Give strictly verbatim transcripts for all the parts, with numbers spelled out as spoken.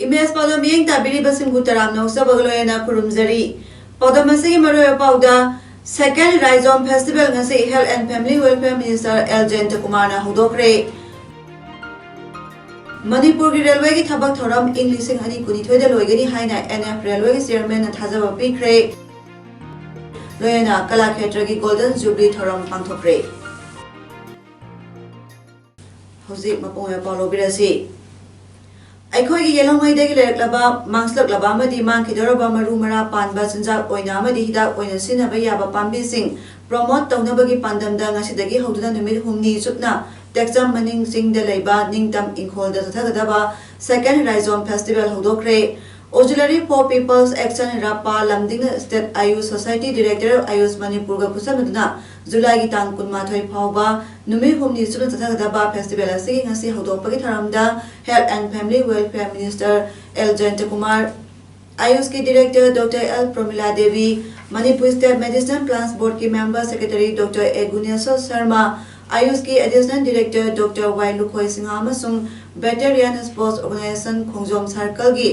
Image ꯄꯥꯎꯗꯝ ꯃꯤꯠꯌꯦꯡ ꯇꯥꯕꯤꯔꯤꯕꯁꯤꯡꯕꯨ ꯇꯔꯥꯝꯅ ꯑꯣꯛꯆꯕꯒ ꯂꯣꯏꯅꯅ ꯈꯨꯔꯨꯝꯖꯔꯤ꯫ ꯄꯥꯎꯗꯝ ꯑꯁꯤꯒꯤ ꯃꯔꯨꯑꯣꯏꯕ ꯄꯥꯎꯗ, Second Rhizome Festival ꯉꯁꯤ Health and Family Welfare Minister L ꯖꯌꯟꯇꯀꯨꯃꯥꯔꯅ ꯍꯧꯗꯣꯛꯈ꯭ꯔꯦ꯫ ꯃꯅꯤꯄꯨꯔꯒꯤ ꯔꯦꯜꯋꯦꯒꯤ ꯊꯕꯛ ꯊꯧꯔꯝ ꯏꯪ ꯂꯤꯁꯤꯡ ꯑꯅꯤ ꯀꯨꯟꯅꯤꯊꯣꯏꯗ ꯂꯣꯏꯒꯅꯤ ꯍꯥꯏꯅ ꯑꯦꯟ ꯑꯦꯐ ꯔꯦꯜꯋꯦꯒꯤ ꯆꯤꯌꯔꯃꯦꯟꯅ ꯊꯥꯖꯕ ꯄꯤꯈ꯭ꯔꯦ꯫ ꯂꯣꯏꯅꯅ ꯀꯂꯥꯈꯦꯇ꯭ꯔꯒꯤ ꯒꯣꯜꯗꯟ ꯖꯨꯕꯤꯂꯤ ꯊꯧꯔꯝ ꯄꯥꯡꯊꯣꯛꯈ꯭ꯔꯦ꯫ ꯍꯧꯖꯤꯛ ꯃꯄꯨꯡ ꯑꯣꯏꯕ ꯄꯥꯎ ꯂꯧꯕꯤꯔꯁꯤ꯫ ꯑꯩꯈꯣꯏꯒꯤ ꯌꯦꯜꯍꯧꯉꯩꯗꯒꯤ ꯂꯩꯔꯛꯂꯕ, ꯃꯥꯡꯁꯤꯜꯂꯛꯂꯕ ꯑꯃꯗꯤ ꯃꯥꯡꯈꯤꯗꯧꯔꯕ ꯃꯔꯨ ꯃꯔꯥ ꯄꯥꯟꯕ ꯆꯤꯟꯖꯥꯛ ꯑꯣꯏꯅ ꯑꯃꯗꯤ ꯍꯤꯗꯥꯛ ꯑꯣꯏꯅ ꯁꯤꯖꯤꯟꯅꯕ ꯌꯥꯕ ꯄꯥꯝꯕꯤꯁꯤꯡ ꯄ꯭ꯔꯣꯃꯣꯠ ꯇꯧꯅꯕꯒꯤ ꯄꯥꯟꯗꯝꯗ ꯉꯁꯤꯗꯒꯤ ꯍꯧꯗꯨꯅ ꯅꯨꯃꯤꯠ ꯍꯨꯝꯅꯤ ꯆꯨꯞꯅ ꯇꯦꯛꯆꯝ ꯃꯅꯤꯡ ꯆꯤꯡꯗ ꯂꯩꯕ ꯅꯤꯡꯇꯝ ꯏꯪꯈꯣꯜꯗ ꯆꯠꯊꯒꯗꯕ Second Rhizome Festival ꯍꯧꯗꯣꯛꯈ꯭ꯔꯦ꯫ Auxiliary for People's Action, ꯔꯥꯄꯥ, ꯂꯝꯗꯤꯡꯅ State Ayush Society Director Ayush ꯃꯅꯤꯄꯨꯔꯒ ꯈꯨꯠꯁꯝꯅꯗꯨꯅ ꯖꯨꯂꯥꯏꯒꯤ ꯇꯥꯡ ꯀꯨꯟꯃꯥꯊꯣꯏ ꯐꯥꯎꯕ ꯅꯨꯃꯤꯠ ꯍꯨꯝꯅꯤ ꯆꯨꯞꯅ ꯆꯠꯊꯒꯗꯕ festival ꯑꯁꯤꯒꯤ ꯉꯁꯤ ꯍꯧꯗꯣꯛꯄꯒꯤ ꯊꯧꯔꯝꯗ Health and Family Welfare Minister L Jayantakumar, ꯑꯥꯌꯨꯁꯀꯤ Director Doctor L Pramila Devi, Manipur State Medicinal Plants Board ꯀꯤ Member Secretary Doctor A Guneshor Sharma, ꯑꯥꯌꯨꯁꯀꯤ Additional Director Doctor Y Lukhoi Singh ꯑꯃꯁꯨꯡ Veteran Sports Organization ꯈꯣꯡꯖꯣꯝ Circle ꯒꯤ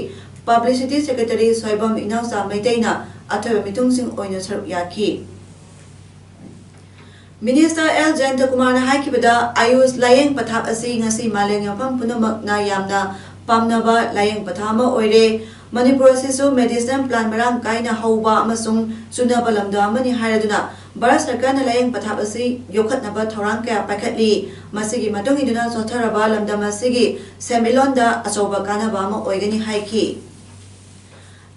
Publicity Secretary ꯁꯣꯏꯕꯝ ꯏꯅꯥꯎꯆꯥ ꯃꯩꯇꯩꯅ ꯑꯊꯣꯏꯕ ꯃꯤꯊꯨꯡꯁꯤꯡ ꯑꯣꯏꯅ ꯁꯔꯨꯛ ꯌꯥꯈꯤ꯫ Minister ꯑꯦꯜ ꯖꯌꯟꯇꯀꯨꯃꯥꯔꯅ ꯍꯥꯏꯈꯤꯕꯗ, ꯑꯥꯌꯨꯁ ꯂꯥꯌꯦꯡ ꯄꯊꯥꯞ ꯑꯁꯤ ꯉꯁꯤ ꯃꯥꯂꯦꯝꯒꯤ ꯃꯐꯝ ꯄꯨꯝꯅꯃꯛꯅ ꯌꯥꯝꯅ ꯄꯥꯝꯅꯕ ꯂꯥꯌꯦꯡ ꯄꯊꯥꯞ ꯑꯃ ꯑꯣꯏꯔꯦ꯫ ꯃꯅꯤꯄꯨꯔ ꯑꯁꯤꯁꯨ medicinal plant ꯃꯔꯥꯡ ꯀꯥꯏꯅ ꯍꯧꯕ ꯑꯃꯁꯨꯡ ꯆꯨꯅꯕ ꯂꯝꯗꯝ ꯑꯃꯅꯤ ꯍꯥꯏꯔꯗꯨꯅ, ꯚꯥꯔꯠ ꯁꯔꯀꯥꯔꯅ ꯂꯥꯌꯦꯡ ꯄꯊꯥꯞ ꯑꯁꯤ ꯌꯣꯛꯈꯠꯅꯕ ꯊꯧꯔꯥꯡ ꯀꯌꯥ ꯄꯥꯏꯈꯠꯂꯤ꯫ ꯃꯁꯤꯒꯤ ꯃꯇꯨꯡ ꯏꯟꯗꯨꯅ ꯆꯣꯠꯊꯔꯕ ꯂꯝꯗꯝ ꯑꯁꯤꯒꯤ ꯁꯦꯟꯃꯤꯠꯂꯣꯟꯗ ꯑꯆꯧꯕ ꯀꯥꯟꯅꯕ ꯑꯃ ꯑꯣꯏꯒꯅꯤ ꯍꯥꯏꯈꯤ꯫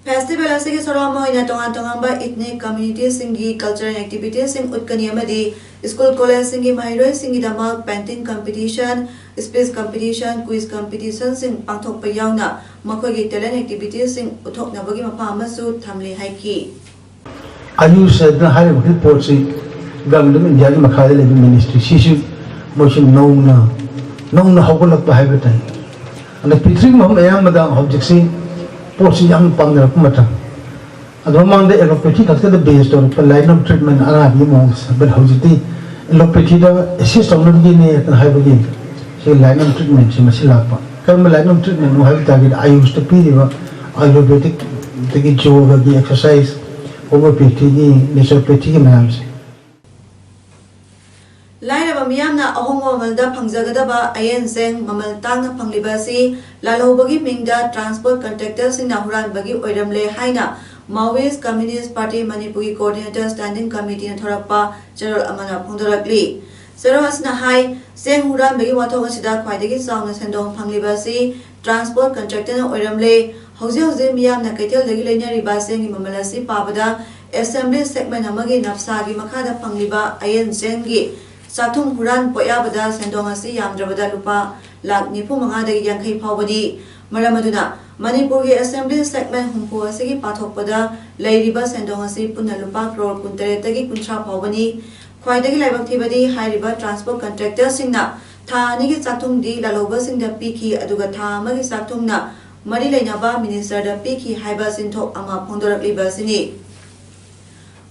Festival ꯑꯁꯤꯒꯤ ꯁꯔꯨꯛ ꯑꯃ ꯑꯣꯏꯅ ꯇꯣꯉꯥꯟ ꯇꯣꯉꯥꯟꯕ ethnic community ꯁꯤꯡꯒꯤ cultural activity ꯁꯤꯡ ꯎꯠꯀꯅꯤ ꯑꯃꯗꯤ school college ꯁꯤꯡꯒꯤ ꯃꯍꯩꯔꯣꯏꯁꯤꯡꯒꯤꯗꯃꯛ painting competition, Speech competition, quiz competitionꯁꯤꯡ ꯄꯥꯡꯊꯣꯛꯄ ꯌꯥꯎꯅ ꯃꯈꯣꯏꯒꯤ talent activitiesꯁꯤꯡ ꯎꯠꯊꯣꯛꯅꯕꯒꯤ ꯃꯐꯝ ꯑꯃꯁꯨ ꯊꯝꯂꯤ ꯍꯥꯏꯈꯤ꯫ ꯑꯌꯨꯁ ꯍꯥꯏꯗꯅ ꯍꯥꯏꯔꯤꯕ ꯍꯧꯖꯤꯛ ꯄꯣꯠꯁꯤ ꯒꯝꯗꯝ ꯏꯟꯗꯤꯌꯥꯒꯤ ꯃꯈꯥꯗ ꯂꯩꯕ ꯃꯤꯅꯤꯁꯇ꯭ꯔꯤ ꯁꯤꯁꯨ ꯃꯣꯏꯁꯨ ꯅꯧꯅ ꯅꯧꯅ ꯍꯧꯒꯠꯂꯛꯄ ꯍꯥꯏꯕ ꯇꯥꯏ꯫ ꯑꯗ ꯄ꯭ꯔꯤꯊꯤꯕꯤ ꯃꯐꯝ ꯑꯌꯥꯝꯕꯗ ꯍꯧꯖꯤꯛꯁꯤ ꯄꯣꯠꯁꯤ ꯌꯥꯝ ꯄꯥꯝꯅꯔꯛꯄ ꯃꯇꯝ꯫ ꯑꯗꯣ ꯃꯃꯥꯡꯗ ꯑꯦꯂꯣꯄꯦꯊꯤ ꯈꯛꯇꯗ ꯕꯦꯁ ꯇꯧꯔꯛꯄ ꯂꯥꯏꯟ ꯑꯣꯐ ꯇ꯭ꯔꯤꯠꯃꯦꯟ ꯑꯅꯥꯕꯒꯤ ꯃꯑꯣꯡꯁꯦ, ꯕꯠ ꯍꯧꯖꯤꯛꯇꯤ ꯑꯦꯂꯣꯄꯦꯊꯤꯗ ꯑꯦꯁꯤꯁ ꯇꯧꯅꯕꯒꯤꯅꯦ ꯍꯥꯏꯕꯒꯤ ꯁꯤ ꯂꯥꯏꯟ ꯑꯣꯐ ꯇ꯭ꯔꯤꯠꯃꯦꯟꯁꯦ ꯃꯁꯤ ꯂꯥꯛꯄ꯫ ꯀꯔꯝꯕ ꯂꯥꯏꯟ ꯑꯣꯐ ꯇ꯭ꯔꯤꯠꯃꯦꯟꯅꯣ ꯍꯥꯏꯕ ꯇꯥꯔꯒꯗꯤ ꯑꯌꯨꯁꯇ ꯄꯤꯔꯤꯕ ꯑꯥꯌꯨꯔꯕꯦꯗꯤꯛꯇꯒꯤ ꯌꯣꯒꯒꯤ ꯑꯦꯛꯁꯔꯁꯥꯏꯁ, ꯍꯣꯃꯤꯑꯣꯄꯦꯊꯤꯒꯤ, ꯅꯦꯆꯨꯔꯣꯄꯦꯊꯤꯒꯤ ꯃꯌꯥꯝꯁꯦ꯫ ꯂꯥꯏꯔꯕ ꯃꯤꯌꯥꯝꯅ ꯑꯍꯣꯡꯕ ꯃꯃꯜꯗ ꯐꯪꯖꯒꯗꯕ ꯑꯌꯦꯟ ꯆꯦꯡ ꯃꯃꯜ ꯇꯥꯡꯅ ꯐꯪꯂꯤꯕ ꯑꯁꯤ ꯂꯥꯜꯍꯧꯕꯒꯤ ꯃꯤꯡꯗ ꯇ꯭ꯔꯥꯟꯁꯄꯣꯔꯠ ꯀꯟꯇ꯭ꯔꯦꯛꯇꯔꯁꯤꯡꯅ ꯍꯨꯔꯥꯟꯕꯒꯤ ꯑꯣꯏꯔꯝꯂꯦ ꯍꯥꯏꯅ Maoist Communist Party ꯃꯅꯤꯄꯨꯔꯒꯤ ꯀꯣꯑꯣꯔꯗꯤꯅꯦꯇꯔ ꯁ꯭ꯇꯦꯟꯗꯤꯡ ꯀꯃꯤꯇꯤꯅ ꯊꯣꯔꯛꯄ ꯆꯦꯔꯣꯜ ꯑꯃꯅ ꯐꯣꯡꯗꯣꯔꯛꯂꯤ꯫ ꯆꯦꯔꯣꯜ ꯑꯁꯤꯅ ꯍꯥꯏ, ꯆꯦꯡ ꯍꯨꯔꯥꯟꯕꯒꯤ ꯋꯥꯊꯣꯛ ꯑꯁꯤꯗ ꯈ꯭ꯋꯥꯏꯗꯒꯤ ꯆꯥꯎꯅ ꯁꯦꯟꯗꯣꯡ ꯐꯪꯂꯤꯕ ꯑꯁꯤ ꯇ꯭ꯔꯥꯟꯁꯄꯣꯔꯠ ꯀꯟꯇ꯭ꯔꯦꯛꯇꯔꯅ ꯑꯣꯏꯔꯝꯂꯦ꯫ ꯍꯧꯖꯤꯛ ꯍꯧꯖꯤꯛ ꯃꯤꯌꯥꯝꯅ ꯀꯩꯊꯦꯜꯗꯒꯤ ꯂꯩꯅꯔꯤꯕ ꯆꯦꯡꯒꯤ ꯃꯃꯜ ꯑꯁꯤ ꯄꯥꯕꯗ ꯑꯦꯁꯦꯝꯕ꯭ꯂꯤ ꯁꯦꯒꯃꯦꯟ ꯑꯃꯒꯤ ꯅꯞꯁꯥꯒꯤ ꯃꯈꯥꯗ ꯐꯪꯂꯤꯕ ꯑꯌꯦꯟ ꯆꯦꯡꯒꯤ ꯆꯥꯛꯊꯨꯝ ꯍꯨꯔꯥꯟ ꯄꯣꯠꯌꯥꯕꯗ ꯁꯦꯟꯗꯣꯡ ꯑꯁꯤ ꯌꯥꯝꯗ꯭ꯔꯕꯗ ꯂꯨꯄꯥ ꯂꯥꯈ ꯅꯤꯐꯨ ꯃꯉꯥꯗꯒꯤ ꯌꯥꯡꯈꯩ ꯐꯥꯎꯕꯅꯤ꯫ ꯃꯔꯝ ꯑꯗꯨꯅ ꯃꯅꯤꯄꯨꯔꯒꯤ ꯑꯦꯁꯦꯝꯕ꯭ꯂꯤ ꯁꯦꯒꯃꯦꯟ ꯍꯨꯝꯐꯨ ꯑꯁꯤꯒꯤ ꯄꯥꯊꯣꯛꯄꯗ ꯂꯩꯔꯤꯕ ꯁꯦꯟꯗꯣꯡ ꯑꯁꯤ ꯄꯨꯟꯅ ꯂꯨꯄꯥ ꯀ꯭ꯔꯣꯔ ꯀꯨꯟꯇꯔꯦꯠꯇꯒꯤ ꯀꯨꯟꯊ꯭ꯔꯥ ꯐꯥꯎꯕꯅꯤ꯫ ꯈ꯭ꯋꯥꯏꯗꯒꯤ ꯂꯥꯏꯕꯛ ꯊꯤꯕꯗꯤ ꯍꯥꯏꯔꯤꯕ ꯇ꯭ꯔꯥꯟꯁꯄꯣꯔꯠ ꯀꯟꯇ꯭ꯔꯦꯛꯇꯔꯁꯤꯡꯅ ꯊꯥ ꯑꯅꯤꯒꯤ ꯆꯥꯛꯊꯨꯝꯗꯤ ꯂꯥꯜꯍꯧꯕꯁꯤꯡꯗ ꯄꯤꯈꯤ, ꯑꯗꯨꯒ ꯊꯥ ꯑꯃꯒꯤ ꯆꯥꯛꯊꯨꯝꯅ ꯃꯔꯤ ꯂꯩꯅꯕ ꯃꯤꯅꯤꯁꯇꯔꯗ ꯄꯤꯈꯤ ꯍꯥꯏꯕ ꯆꯤꯟꯊꯣꯛ ꯑꯃ ꯐꯣꯡꯗꯣꯔꯛꯂꯤꯕ ꯑꯁꯤꯅꯤ꯫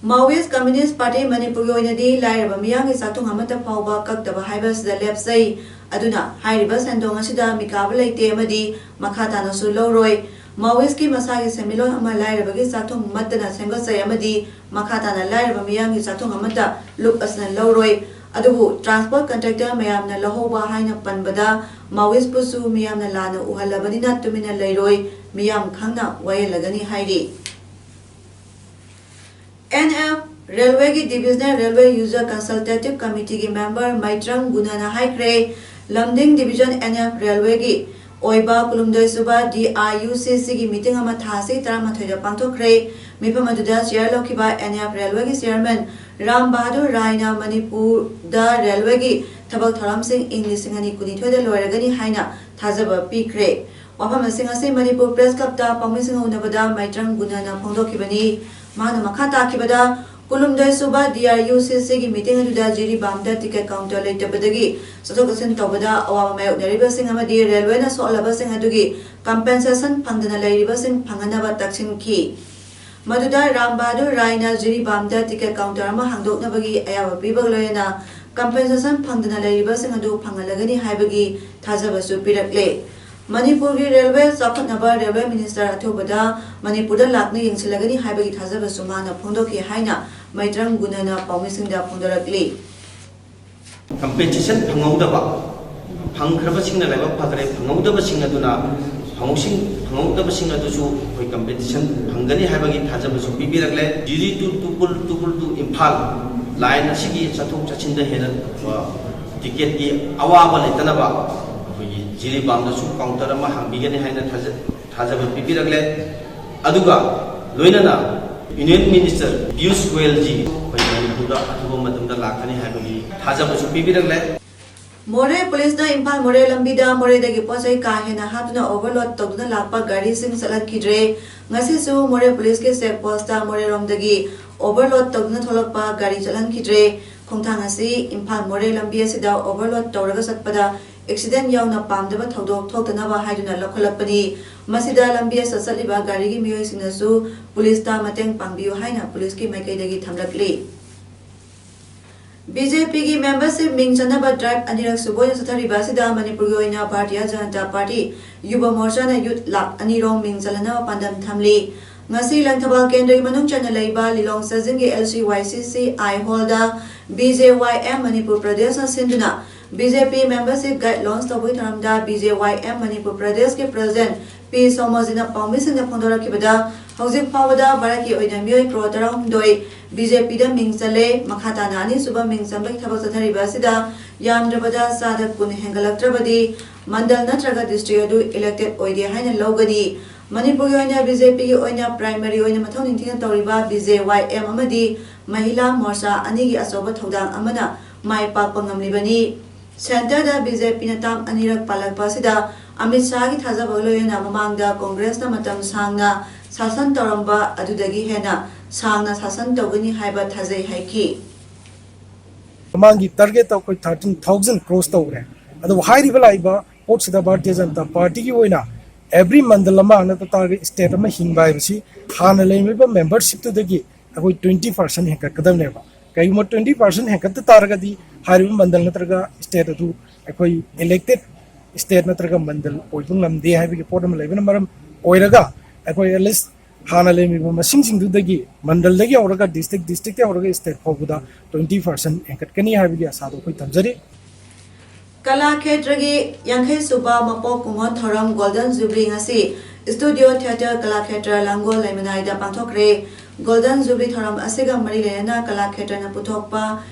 Maoist Communist Party ꯃꯅꯤꯄꯨꯔꯒꯤ ꯑꯣꯏꯅꯗꯤ ꯂꯥꯏꯔꯕ ꯃꯤꯌꯥꯝꯒꯤ ꯆꯥꯛꯊꯨꯝ ꯑꯃꯠꯇ ꯐꯥꯎꯕ ꯀꯛꯇꯕ ꯍꯥꯏꯕ ꯑꯁꯤꯗ ꯂꯦꯞꯆꯩ꯫ ꯑꯗꯨꯅ ꯍꯥꯏꯔꯤꯕ ꯁꯦꯟꯗꯣꯡ ꯑꯁꯤꯗ ꯃꯤꯀꯥꯕ ꯂꯩꯇꯦ ꯑꯃꯗꯤ ꯃꯈꯥ ꯇꯥꯅꯁꯨ ꯂꯧꯔꯣꯏ꯫ Maoist ꯀꯤ ꯃꯁꯥꯒꯤ ꯁꯦꯟꯃꯤꯠꯂꯣꯟ ꯑꯃ ꯂꯥꯏꯔꯕꯒꯤ ꯆꯥꯛꯊꯨꯝ ꯃꯠꯇꯅ ꯁꯦꯝꯒꯠꯆꯩ ꯑꯃꯗꯤ ꯃꯈꯥ ꯇꯥꯅ ꯂꯥꯏꯔꯕ ꯃꯤꯌꯥꯝꯒꯤ ꯆꯥꯛꯊꯨꯝ ꯑꯃꯠꯇ ꯂꯨꯞ ꯑꯁꯤꯅ ꯂꯧꯔꯣꯏ꯫ ꯑꯗꯨꯕꯨ ꯇ꯭ꯔꯥꯟꯁꯄꯣꯔꯠ ꯀꯟꯇ꯭ꯔꯦꯛꯇꯔ ꯃꯌꯥꯝꯅ ꯂꯧꯍꯧꯕ ꯍꯥꯏꯅ ꯄꯟꯕꯗ Maoist ꯄꯨꯁꯨ ꯃꯤꯌꯥꯝꯅ ꯂꯥꯟꯅ ꯎꯍꯜꯂꯕꯅꯤꯅ ꯇꯨꯃꯤꯟꯅ ꯂꯩꯔꯣꯏ, ꯃꯤꯌꯥꯝ ꯈꯪꯅ ꯋꯥꯌꯦꯜꯂꯒꯅꯤ ꯍꯥꯏꯔꯤ꯫ ꯑꯦꯟ ꯑꯦꯐ ꯔꯦꯜꯋꯦꯒꯤ Divisional Railway User Consultative Committee ꯒꯤ ꯃꯦꯝꯕꯔ ꯃꯩꯇ꯭ꯔꯪ ꯒꯨꯅꯥꯅ ꯍꯥꯏꯈ꯭ꯔꯦ, ꯂꯝꯗꯤꯡ ꯗꯤꯕꯤꯖꯟ ꯑꯦꯟ ꯑꯦꯐ ꯔꯦꯜꯋꯦꯒꯤ ꯑꯣꯏꯕ ꯀꯨꯟꯍꯨꯝꯗꯣꯏ ꯁꯨꯕ ꯗꯤ ꯑꯥꯏ ꯌꯨ ꯁꯤ ꯁꯤ ꯒꯤ ꯃꯤꯇꯤꯡ ꯑꯃ ꯊꯥ ꯑꯁꯤꯒꯤ ꯇꯔꯥꯃꯥꯊꯣꯏꯗ ꯄꯥꯡꯊꯣꯛꯈ꯭ꯔꯦ꯫ ꯃꯤꯐꯝ ꯑꯗꯨꯗ ꯆꯤꯌꯔ ꯂꯧꯈꯤꯕ ꯑꯦꯟ ꯑꯦꯐ ꯔꯦꯜꯋꯦꯒꯤ ꯆꯤꯌꯔꯃꯦꯟ ꯔꯥꯝ ꯕꯍꯥꯗꯨꯔ ꯔꯥꯏꯅ ꯃꯅꯤꯄꯨꯔꯗ ꯔꯦꯜꯋꯦꯒꯤ ꯊꯕꯛ ꯊꯧꯔꯝꯁꯤꯡ ꯏꯪ ꯂꯤꯁꯤꯡ ꯑꯅꯤ ꯀꯨꯟꯅꯤꯊꯣꯏꯗ ꯂꯣꯏꯔꯒꯅꯤ ꯍꯥꯏꯅ ꯊꯥꯖꯕ ꯄꯤꯈ꯭ꯔꯦ꯫ ꯋꯥꯐꯝ ꯑꯁꯤꯡ ꯑꯁꯤ ꯃꯅꯤꯄꯨꯔ ꯄ꯭ꯔꯦꯁ ꯀ꯭ꯂꯕꯇ ꯄꯥꯎꯃꯤꯁꯤꯡꯒ ꯎꯅꯕꯗ ꯃꯩꯇ꯭ꯔꯪ ꯒꯨꯅꯅ ꯐꯣꯡꯗꯣꯛꯈꯤꯕꯅꯤ꯫ ꯃꯍꯥꯛꯅ ꯃꯈꯥ ꯇꯥꯈꯤꯕꯗ, ꯀꯨꯟꯍꯨꯝꯗꯣꯏ ꯁꯨꯕ ꯗꯤ ꯑꯥꯔ ꯌꯨ ꯁꯤ ꯁꯤꯒꯤ ꯃꯤꯇꯤꯡ ꯑꯗꯨꯗ ꯖꯤꯔꯤꯕꯥꯝꯗ ꯇꯤꯀꯦꯠ ꯀꯥꯎꯟꯇꯔ ꯂꯩꯇꯕꯗꯒꯤ ꯆꯠꯊꯣꯛ ꯆꯠꯁꯤꯟ ꯇꯧꯕꯗ ꯑꯋꯥꯕ ꯃꯥꯌꯣꯛꯅꯔꯤꯕꯁꯤꯡ ꯑꯃꯗꯤ ꯔꯦꯜꯋꯦꯅ ꯁꯣꯛꯍꯜꯂꯕꯁꯤꯡ ꯑꯗꯨꯒꯤ ꯀꯝꯄꯦꯟꯁꯦꯁꯟ ꯐꯪꯗꯅ ꯂꯩꯔꯤꯕꯁꯤꯡ ꯐꯪꯍꯟꯅꯕ ꯇꯛꯁꯤꯟꯈꯤ꯫ ꯃꯗꯨꯗ ꯔꯥꯝ ꯕꯍꯥꯗꯨꯔ ꯔꯥꯏꯅ ꯖꯤꯔꯤꯕꯥꯝꯗ ꯇꯤꯀꯦꯠ ꯀꯥꯎꯟꯇꯔ ꯑꯃ ꯍꯥꯡꯗꯣꯛꯅꯕꯒꯤ ꯑꯌꯥꯕ ꯄꯤꯕꯒ ꯂꯣꯏꯅꯅ ꯀꯝꯄꯦꯟꯁꯦꯁꯟ ꯐꯪꯗꯅ ꯂꯩꯔꯤꯕꯁꯤꯡ ꯑꯗꯨ ꯐꯪꯍꯜꯂꯒꯅꯤ ꯍꯥꯏꯕꯒꯤ ꯊꯥꯖꯕꯁꯨ ꯄꯤꯔꯛꯂꯦ꯫ ꯃꯅꯤꯄꯨꯔꯒꯤ ꯔꯦꯜꯋꯦ ꯆꯥꯎꯈꯠꯅꯕ ꯔꯦꯜꯋꯦ ꯃꯤꯅꯤꯁꯇꯔ ꯑꯊꯨꯕꯗ ꯃꯅꯤꯄꯨꯔꯗ ꯂꯥꯛꯇꯨꯅ ꯌꯦꯡꯁꯤꯜꯂꯒꯅꯤ ꯍꯥꯏꯕꯒꯤ ꯊꯥꯖꯕꯁꯨ ꯃꯥꯅ ꯐꯣꯡꯗꯣꯛꯈꯤ ꯍꯥꯏꯅ ꯃꯩꯇ꯭ꯔꯪ ꯒꯨꯅꯅ ꯄꯥꯎꯃꯤꯁꯤꯡꯗ ꯐꯣꯡꯗꯣꯔꯛꯂꯤ꯫ ꯀꯝꯄꯦꯟꯁꯦꯁꯟ ꯐꯪꯍꯧꯗꯕ, ꯐꯪꯈ꯭ꯔꯕꯁꯤꯡꯅ ꯂꯥꯏꯕꯛ ꯐꯈ꯭ꯔꯦ, ꯐꯪꯍꯧꯗꯕꯁꯤꯡ ꯑꯗꯨꯅ ꯐꯪꯍꯧꯁꯤꯡ-, ꯐꯪꯍꯧꯗꯕꯁꯤꯡ ꯑꯗꯨꯁꯨ ꯑꯩꯈꯣꯏ ꯀꯝꯄꯦꯟꯁꯦꯁꯟ ꯐꯪꯒꯅꯤ ꯍꯥꯏꯕꯒꯤ ꯊꯥꯖꯕꯁꯨ ꯄꯤꯕꯤꯔꯛꯂꯦ꯫ ꯖꯤꯔꯤ to ꯇꯨꯄꯨꯜ, ꯇꯨꯄꯨꯜ to ꯏꯝꯐꯥꯜ ꯂꯥꯏꯟ ꯑꯁꯤꯒꯤ ꯆꯠꯊꯣꯛ ꯆꯠꯁꯤꯟꯗ ꯍꯦꯟꯅ, ꯑ, ꯇꯤꯀꯦꯠꯀꯤ ꯑꯋꯥꯕ ꯂꯩꯇꯅꯕ ꯑꯩꯈꯣꯏꯒꯤ ꯖꯤꯔꯤꯕꯥꯝꯗꯁꯨ ꯀꯥꯎꯟꯇꯔ ꯑꯃ ꯍꯥꯡꯕꯤꯒꯅꯤ ꯍꯥꯏꯅ ꯊꯥꯖ-, ꯊꯥꯖꯕ ꯄꯤꯕꯤꯔꯛꯂꯦ꯫ ꯑꯗꯨꯒ ꯂꯣꯏꯅꯅ ꯌꯨꯅꯤꯌꯟ ꯃꯤꯅꯤꯁꯇꯔ ꯄꯤꯌꯨꯁ ꯒꯣꯌꯜꯖꯤ ꯑꯩꯈꯣꯏ ꯃꯅꯤꯄꯨꯔꯗ ꯑꯊꯨꯕ ꯃꯇꯝꯗ ꯂꯥꯛꯀꯅꯤ ꯍꯥꯏꯕꯒꯤ ꯊꯥꯖꯕꯁꯨ ꯄꯤꯕꯤꯔꯛꯂꯦ꯫ ꯃꯣꯔꯦ ꯄꯨꯂꯤꯁꯅ ꯏꯝꯐꯥꯜ ꯃꯣꯔꯦ ꯂꯝꯕꯤꯗ ꯃꯣꯔꯦꯗꯒꯤ ꯄꯣꯠ ꯆꯩ ꯀꯥ ꯍꯦꯟꯅ ꯍꯥꯞꯇꯨꯅ ꯑꯣꯚꯔꯂꯣꯗ ꯇꯧꯗꯨꯅ ꯂꯥꯛꯄ ꯒꯥꯔꯤꯁꯤꯡ ꯆꯠꯍꯟꯈꯤꯗ꯭ꯔꯦ꯫ ꯉꯁꯤꯁꯨ ꯃꯣꯔꯦ ꯄꯨꯂꯤꯁꯀꯤ ꯆꯦꯛ ꯄꯣꯁꯇ ꯃꯣꯔꯦꯔꯣꯝꯗꯒꯤ ꯑꯣꯚꯔꯂꯣꯗ ꯇꯧꯗꯨꯅ ꯊꯣꯛꯂꯛꯄ ꯒꯥꯔꯤ ꯆꯠꯍꯟꯈꯤꯗ꯭ꯔꯦ꯫ ꯈꯣꯡꯊꯥꯡ ꯑꯁꯤ ꯏꯝꯐꯥꯜ ꯃꯣꯔꯦ ꯂꯝꯕꯤ ꯑꯁꯤꯗ ꯑꯣꯚꯔꯂꯣꯗ ꯇꯧꯔꯒ ꯆꯠꯄꯗ ꯑꯦꯛꯁꯤꯗꯦꯟ ꯌꯥꯎꯅ ꯄꯥꯝꯗꯕ ꯊꯧꯗꯣꯛ ꯊꯣꯛꯇꯅꯕ ꯍꯥꯏꯗꯨꯅ ꯂꯧꯈꯠꯂꯛꯄꯅꯤ꯫ ꯃꯁꯤꯗ ꯂꯝꯕꯤ ꯑꯁꯤꯗ ꯆꯠꯂꯤꯕ ꯒꯥꯔꯤꯒꯤ ꯃꯤꯑꯣꯏꯁꯤꯡꯅꯁꯨ ꯄꯨꯂꯤꯁꯇ ꯃꯇꯦꯡ ꯄꯥꯡꯕꯤꯌꯨ ꯍꯥꯏꯅ ꯄꯨꯂꯤꯁꯀꯤ ꯃꯥꯏꯀꯩꯗꯒꯤ ꯊꯝꯂꯛꯂꯤ꯫ ꯕꯤ ꯖꯦ ꯄꯤꯒꯤ ꯃꯦꯝꯕꯔꯁꯤꯞ ꯃꯤꯡ ꯆꯟꯅꯕ ꯗ꯭ꯔꯥꯏꯚ ꯑꯅꯤꯔꯛ ꯁꯨꯕ ꯑꯣꯏꯅ ꯆꯠꯊꯔꯤꯕ ꯑꯁꯤꯗ ꯃꯅꯤꯄꯨꯔꯒꯤ ꯑꯣꯏꯅ ꯚꯥꯔꯇꯤꯌ ꯖꯅꯇꯥ ꯄꯥꯔꯇꯤ, ꯌꯨꯕ ꯃꯣꯔꯆꯥꯅ ꯌꯨꯠ ꯂꯥꯈ ꯑꯅꯤ ꯔꯣꯝ ꯃꯤꯡ ꯆꯜꯍꯟꯅꯕ ꯄꯥꯟꯗꯝ ꯊꯝꯂꯤ꯫ ꯉꯁꯤ ꯂꯪꯊꯕꯥꯜ ꯀꯦꯟꯗ꯭ꯔꯒꯤ ꯃꯅꯨꯡ ꯆꯟꯅ ꯂꯩꯕ ꯂꯤꯂꯣꯡ ꯆꯥꯖꯤꯡꯒꯤ ꯑꯦꯜ ꯁꯤ ꯋꯥꯏ ꯁꯤ ꯁꯤ ꯑꯥꯏ ꯍꯣꯜꯗ ꯕꯤ ꯖꯦ ꯋꯥꯏ ꯑꯦꯝ ꯃꯅꯤꯄꯨꯔ ꯄ꯭ꯔꯗꯦꯁꯅ ꯁꯤꯟꯗꯨꯅ ꯕꯤ ꯖꯦ ꯄꯤ ꯃꯦꯝꯕꯔꯁꯤꯞ ꯒꯥꯏꯗ ꯂꯣꯟꯆ ꯇꯧꯕꯒꯤ ꯊꯧꯔꯝꯗ ꯕꯤ ꯖꯦ ꯋꯥꯏ ꯑꯦꯝ ꯃꯅꯤꯄꯨꯔ ꯄ꯭ꯔꯗꯦꯁꯀꯤ ꯄ꯭ꯔꯁꯤꯗꯦꯟꯠ ꯄꯤ ꯁꯣꯃꯣꯖꯤꯅ ꯄꯥꯎꯃꯤꯁꯤꯡꯗ ꯐꯣꯡꯗꯣꯔꯛꯈꯤꯕꯗ, ꯍꯧꯖꯤꯛ ꯐꯥꯎꯕꯗ ꯚꯥꯔꯠꯀꯤ ꯑꯣꯏꯅ ꯃꯤꯑꯣꯏ ꯀ꯭ꯔꯣꯔ ꯇꯔꯥꯍꯨꯝꯗꯣꯏ ꯕꯤ ꯖꯦ ꯄꯤꯗ ꯃꯤꯡ ꯆꯜꯂꯦ꯫ ꯃꯈꯥ ꯇꯥꯅ ꯑꯅꯤꯁꯨꯕ ꯃꯤꯡ ꯆꯟꯕꯒꯤ ꯊꯕꯛ ꯆꯠꯊꯔꯤꯕ ꯑꯁꯤꯗ ꯌꯥꯝꯗ꯭ꯔꯕꯗ ꯆꯥꯗ ꯀꯨꯟ ꯍꯦꯟꯒꯠꯂꯛꯇ꯭ꯔꯕꯗꯤ ꯃꯟꯗꯜ ꯅꯠꯇ꯭ꯔꯒ ꯗꯤꯁꯇ꯭ꯔꯤꯛ ꯑꯗꯨ ꯏꯂꯦꯛꯇꯦꯗ ꯑꯣꯏꯗꯦ ꯍꯥꯏꯅ ꯂꯧꯒꯅꯤ꯫ ꯃꯅꯤꯄꯨꯔꯒꯤ ꯑꯣꯏꯅ ꯕꯤ ꯖꯦ ꯄꯤꯒꯤ ꯑꯣꯏꯅ ꯄ꯭ꯔꯥꯏꯃꯔꯤ ꯑꯣꯏꯅ ꯃꯊꯧ ꯅꯤꯡꯊꯤꯅ ꯇꯧꯔꯤꯕ ꯕꯤ ꯖꯦ ꯋꯥꯏ ꯑꯦꯝ ꯑꯃꯗꯤ ꯃꯍꯤꯂꯥ ꯃꯣꯔꯆꯥ ꯑꯅꯤꯒꯤ ꯑꯆꯧꯕ ꯊꯧꯗꯥꯡ ꯑꯃꯅ ꯃꯥꯏ ꯄꯥꯛꯄ ꯉꯝꯂꯤꯕꯅꯤ꯫ ꯁꯦꯟꯇꯔꯗ ꯕꯤ ꯖꯦ ꯄꯤꯅ ꯇꯥꯝ ꯑꯅꯤꯔꯛ ꯄꯥꯜꯂꯛꯄ ꯑꯁꯤꯗ ꯑꯃꯤꯠ ꯁꯥꯍꯒꯤ ꯊꯥꯖꯕꯒ ꯂꯣꯏꯅꯅ ꯃꯃꯥꯡꯗ ꯀꯣꯡꯒ꯭ꯔꯦꯁꯅ ꯃꯇꯝ ꯁꯥꯡꯅ ꯁꯥꯁꯟ ꯇꯧꯔꯝꯕ ꯑꯗꯨꯗꯒꯤ ꯍꯦꯟꯅ ꯁꯥꯡꯅ ꯁꯥꯁꯟ ꯇꯧꯒꯅꯤ ꯍꯥꯏꯕ ꯊꯥꯖꯩ ꯍꯥꯏꯈꯤ꯫ ꯃꯃꯥꯡꯒꯤ ꯇꯥꯔꯒꯦꯠꯇ ꯑꯩꯈꯣꯏ ꯊꯥꯔꯇꯤꯟ ꯊꯥꯎꯖꯟ ꯀ꯭ꯔꯣꯁ ꯇꯧꯈ꯭ꯔꯦ꯫ ꯑꯗꯨꯕꯨ ꯍꯥꯏꯔꯤꯕ ꯂꯥꯛꯏꯕ ꯄꯣꯠꯁꯤꯗ ꯚꯥꯔꯇꯤꯌ ꯖꯅꯇꯥ ꯄꯥꯔꯇꯤꯒꯤ ꯑꯣꯏꯅ ꯑꯦꯕ꯭ꯔꯤ ꯃꯟꯗꯜ ꯑꯃ ꯅꯠꯇ ꯇꯥꯔꯒ ꯁ꯭ꯇꯦꯠ ꯑꯃ ꯍꯤꯡꯕ ꯍꯥꯏꯕꯁꯤ ꯍꯥꯟꯅ ꯂꯩꯔꯝꯃꯤꯕ ꯃꯦꯝꯕꯔꯁꯤꯞꯇꯨꯗꯒꯤ ꯑꯩꯈꯣꯏ ꯇ꯭ꯋꯦꯟꯇꯤ ꯄꯥꯔꯁꯦꯟ ꯍꯦꯟꯒꯠꯀꯗꯕꯅꯦꯕ꯫ ꯀꯩꯒꯨꯝꯕ ꯇ꯭ꯋꯦꯟꯇꯤ ꯄꯥꯔꯁꯦꯟ ꯍꯦꯟꯒꯠꯇ ꯇꯥꯔꯒꯗꯤ ꯍꯥꯏꯔꯤꯕ ꯃꯟꯗꯜ ꯅꯠꯇ꯭ꯔꯒ ꯁ꯭ꯇꯦꯠ ꯑꯗꯨ ꯑꯩꯈꯣꯏ ꯏꯂꯦꯛꯇꯦꯠ ꯁ꯭ꯇꯦꯠ ꯅꯠꯇ꯭ꯔꯒ ꯃꯟꯗꯜ ꯑꯣꯏꯕ ꯉꯝꯗꯦ ꯍꯥꯏꯕꯒꯤ ꯄꯣꯠ ꯑꯃ ꯂꯩꯕꯅ ꯃꯔꯝ ꯑꯣꯏꯔꯒ ꯑꯩꯈꯣꯏ ꯑꯦꯠꯂꯤꯁ ꯍꯥꯟꯅ ꯂꯩꯔꯝꯃꯤꯕ ꯃꯁꯤꯡꯁꯤꯡꯗꯨꯗꯒꯤ ꯃꯟꯗꯜꯗꯒꯤ ꯍꯧꯔꯒ ꯗꯤꯁꯇ꯭ꯔꯤꯛ, ꯗꯤꯁꯇ꯭ꯔꯤꯛꯇꯒꯤ ꯍꯧꯔꯒ ꯁ꯭ꯇꯦꯠ ꯐꯥꯎꯕꯗ ꯇ꯭ꯋꯦꯟꯇꯤ ꯄꯥꯔꯁꯦꯟ ꯍꯦꯟꯒꯠꯀꯅꯤ ꯍꯥꯏꯕꯒꯤ ꯑꯁꯥꯗꯣ ꯑꯩꯈꯣꯏ ꯊꯝꯖꯔꯤ꯫ ꯀꯂꯥ ꯈꯦꯇ꯭ꯔꯒꯤ ꯌꯥꯡꯈꯩ ꯁꯨꯕ ꯃꯄꯣꯛ ꯀꯨꯝꯑꯣꯟ ꯊꯧꯔꯝ ꯒꯣꯜꯗꯟ ꯖꯨꯕ꯭ꯂꯤ ꯉꯁꯤ ꯁ꯭ꯇꯨꯗꯤꯑꯣ ꯊꯤꯌꯦꯇꯔ ꯀꯂꯥ ꯈꯦꯇ꯭ꯔ ꯂꯥꯡꯒꯣꯜ ꯂꯩꯃꯅꯥꯏꯗ ꯄꯥꯡꯊꯣꯛꯈ꯭ꯔꯦ꯫ ꯒꯣꯜꯗꯟ ꯖꯨꯕ꯭ꯂꯤ ꯊꯧꯔꯝ ꯑꯁꯤꯒ ꯃꯔꯤ ꯂꯩꯅꯅ ꯀꯂꯥ ꯈꯦꯇ꯭ꯔꯅ ꯄꯨꯊꯣꯛꯄ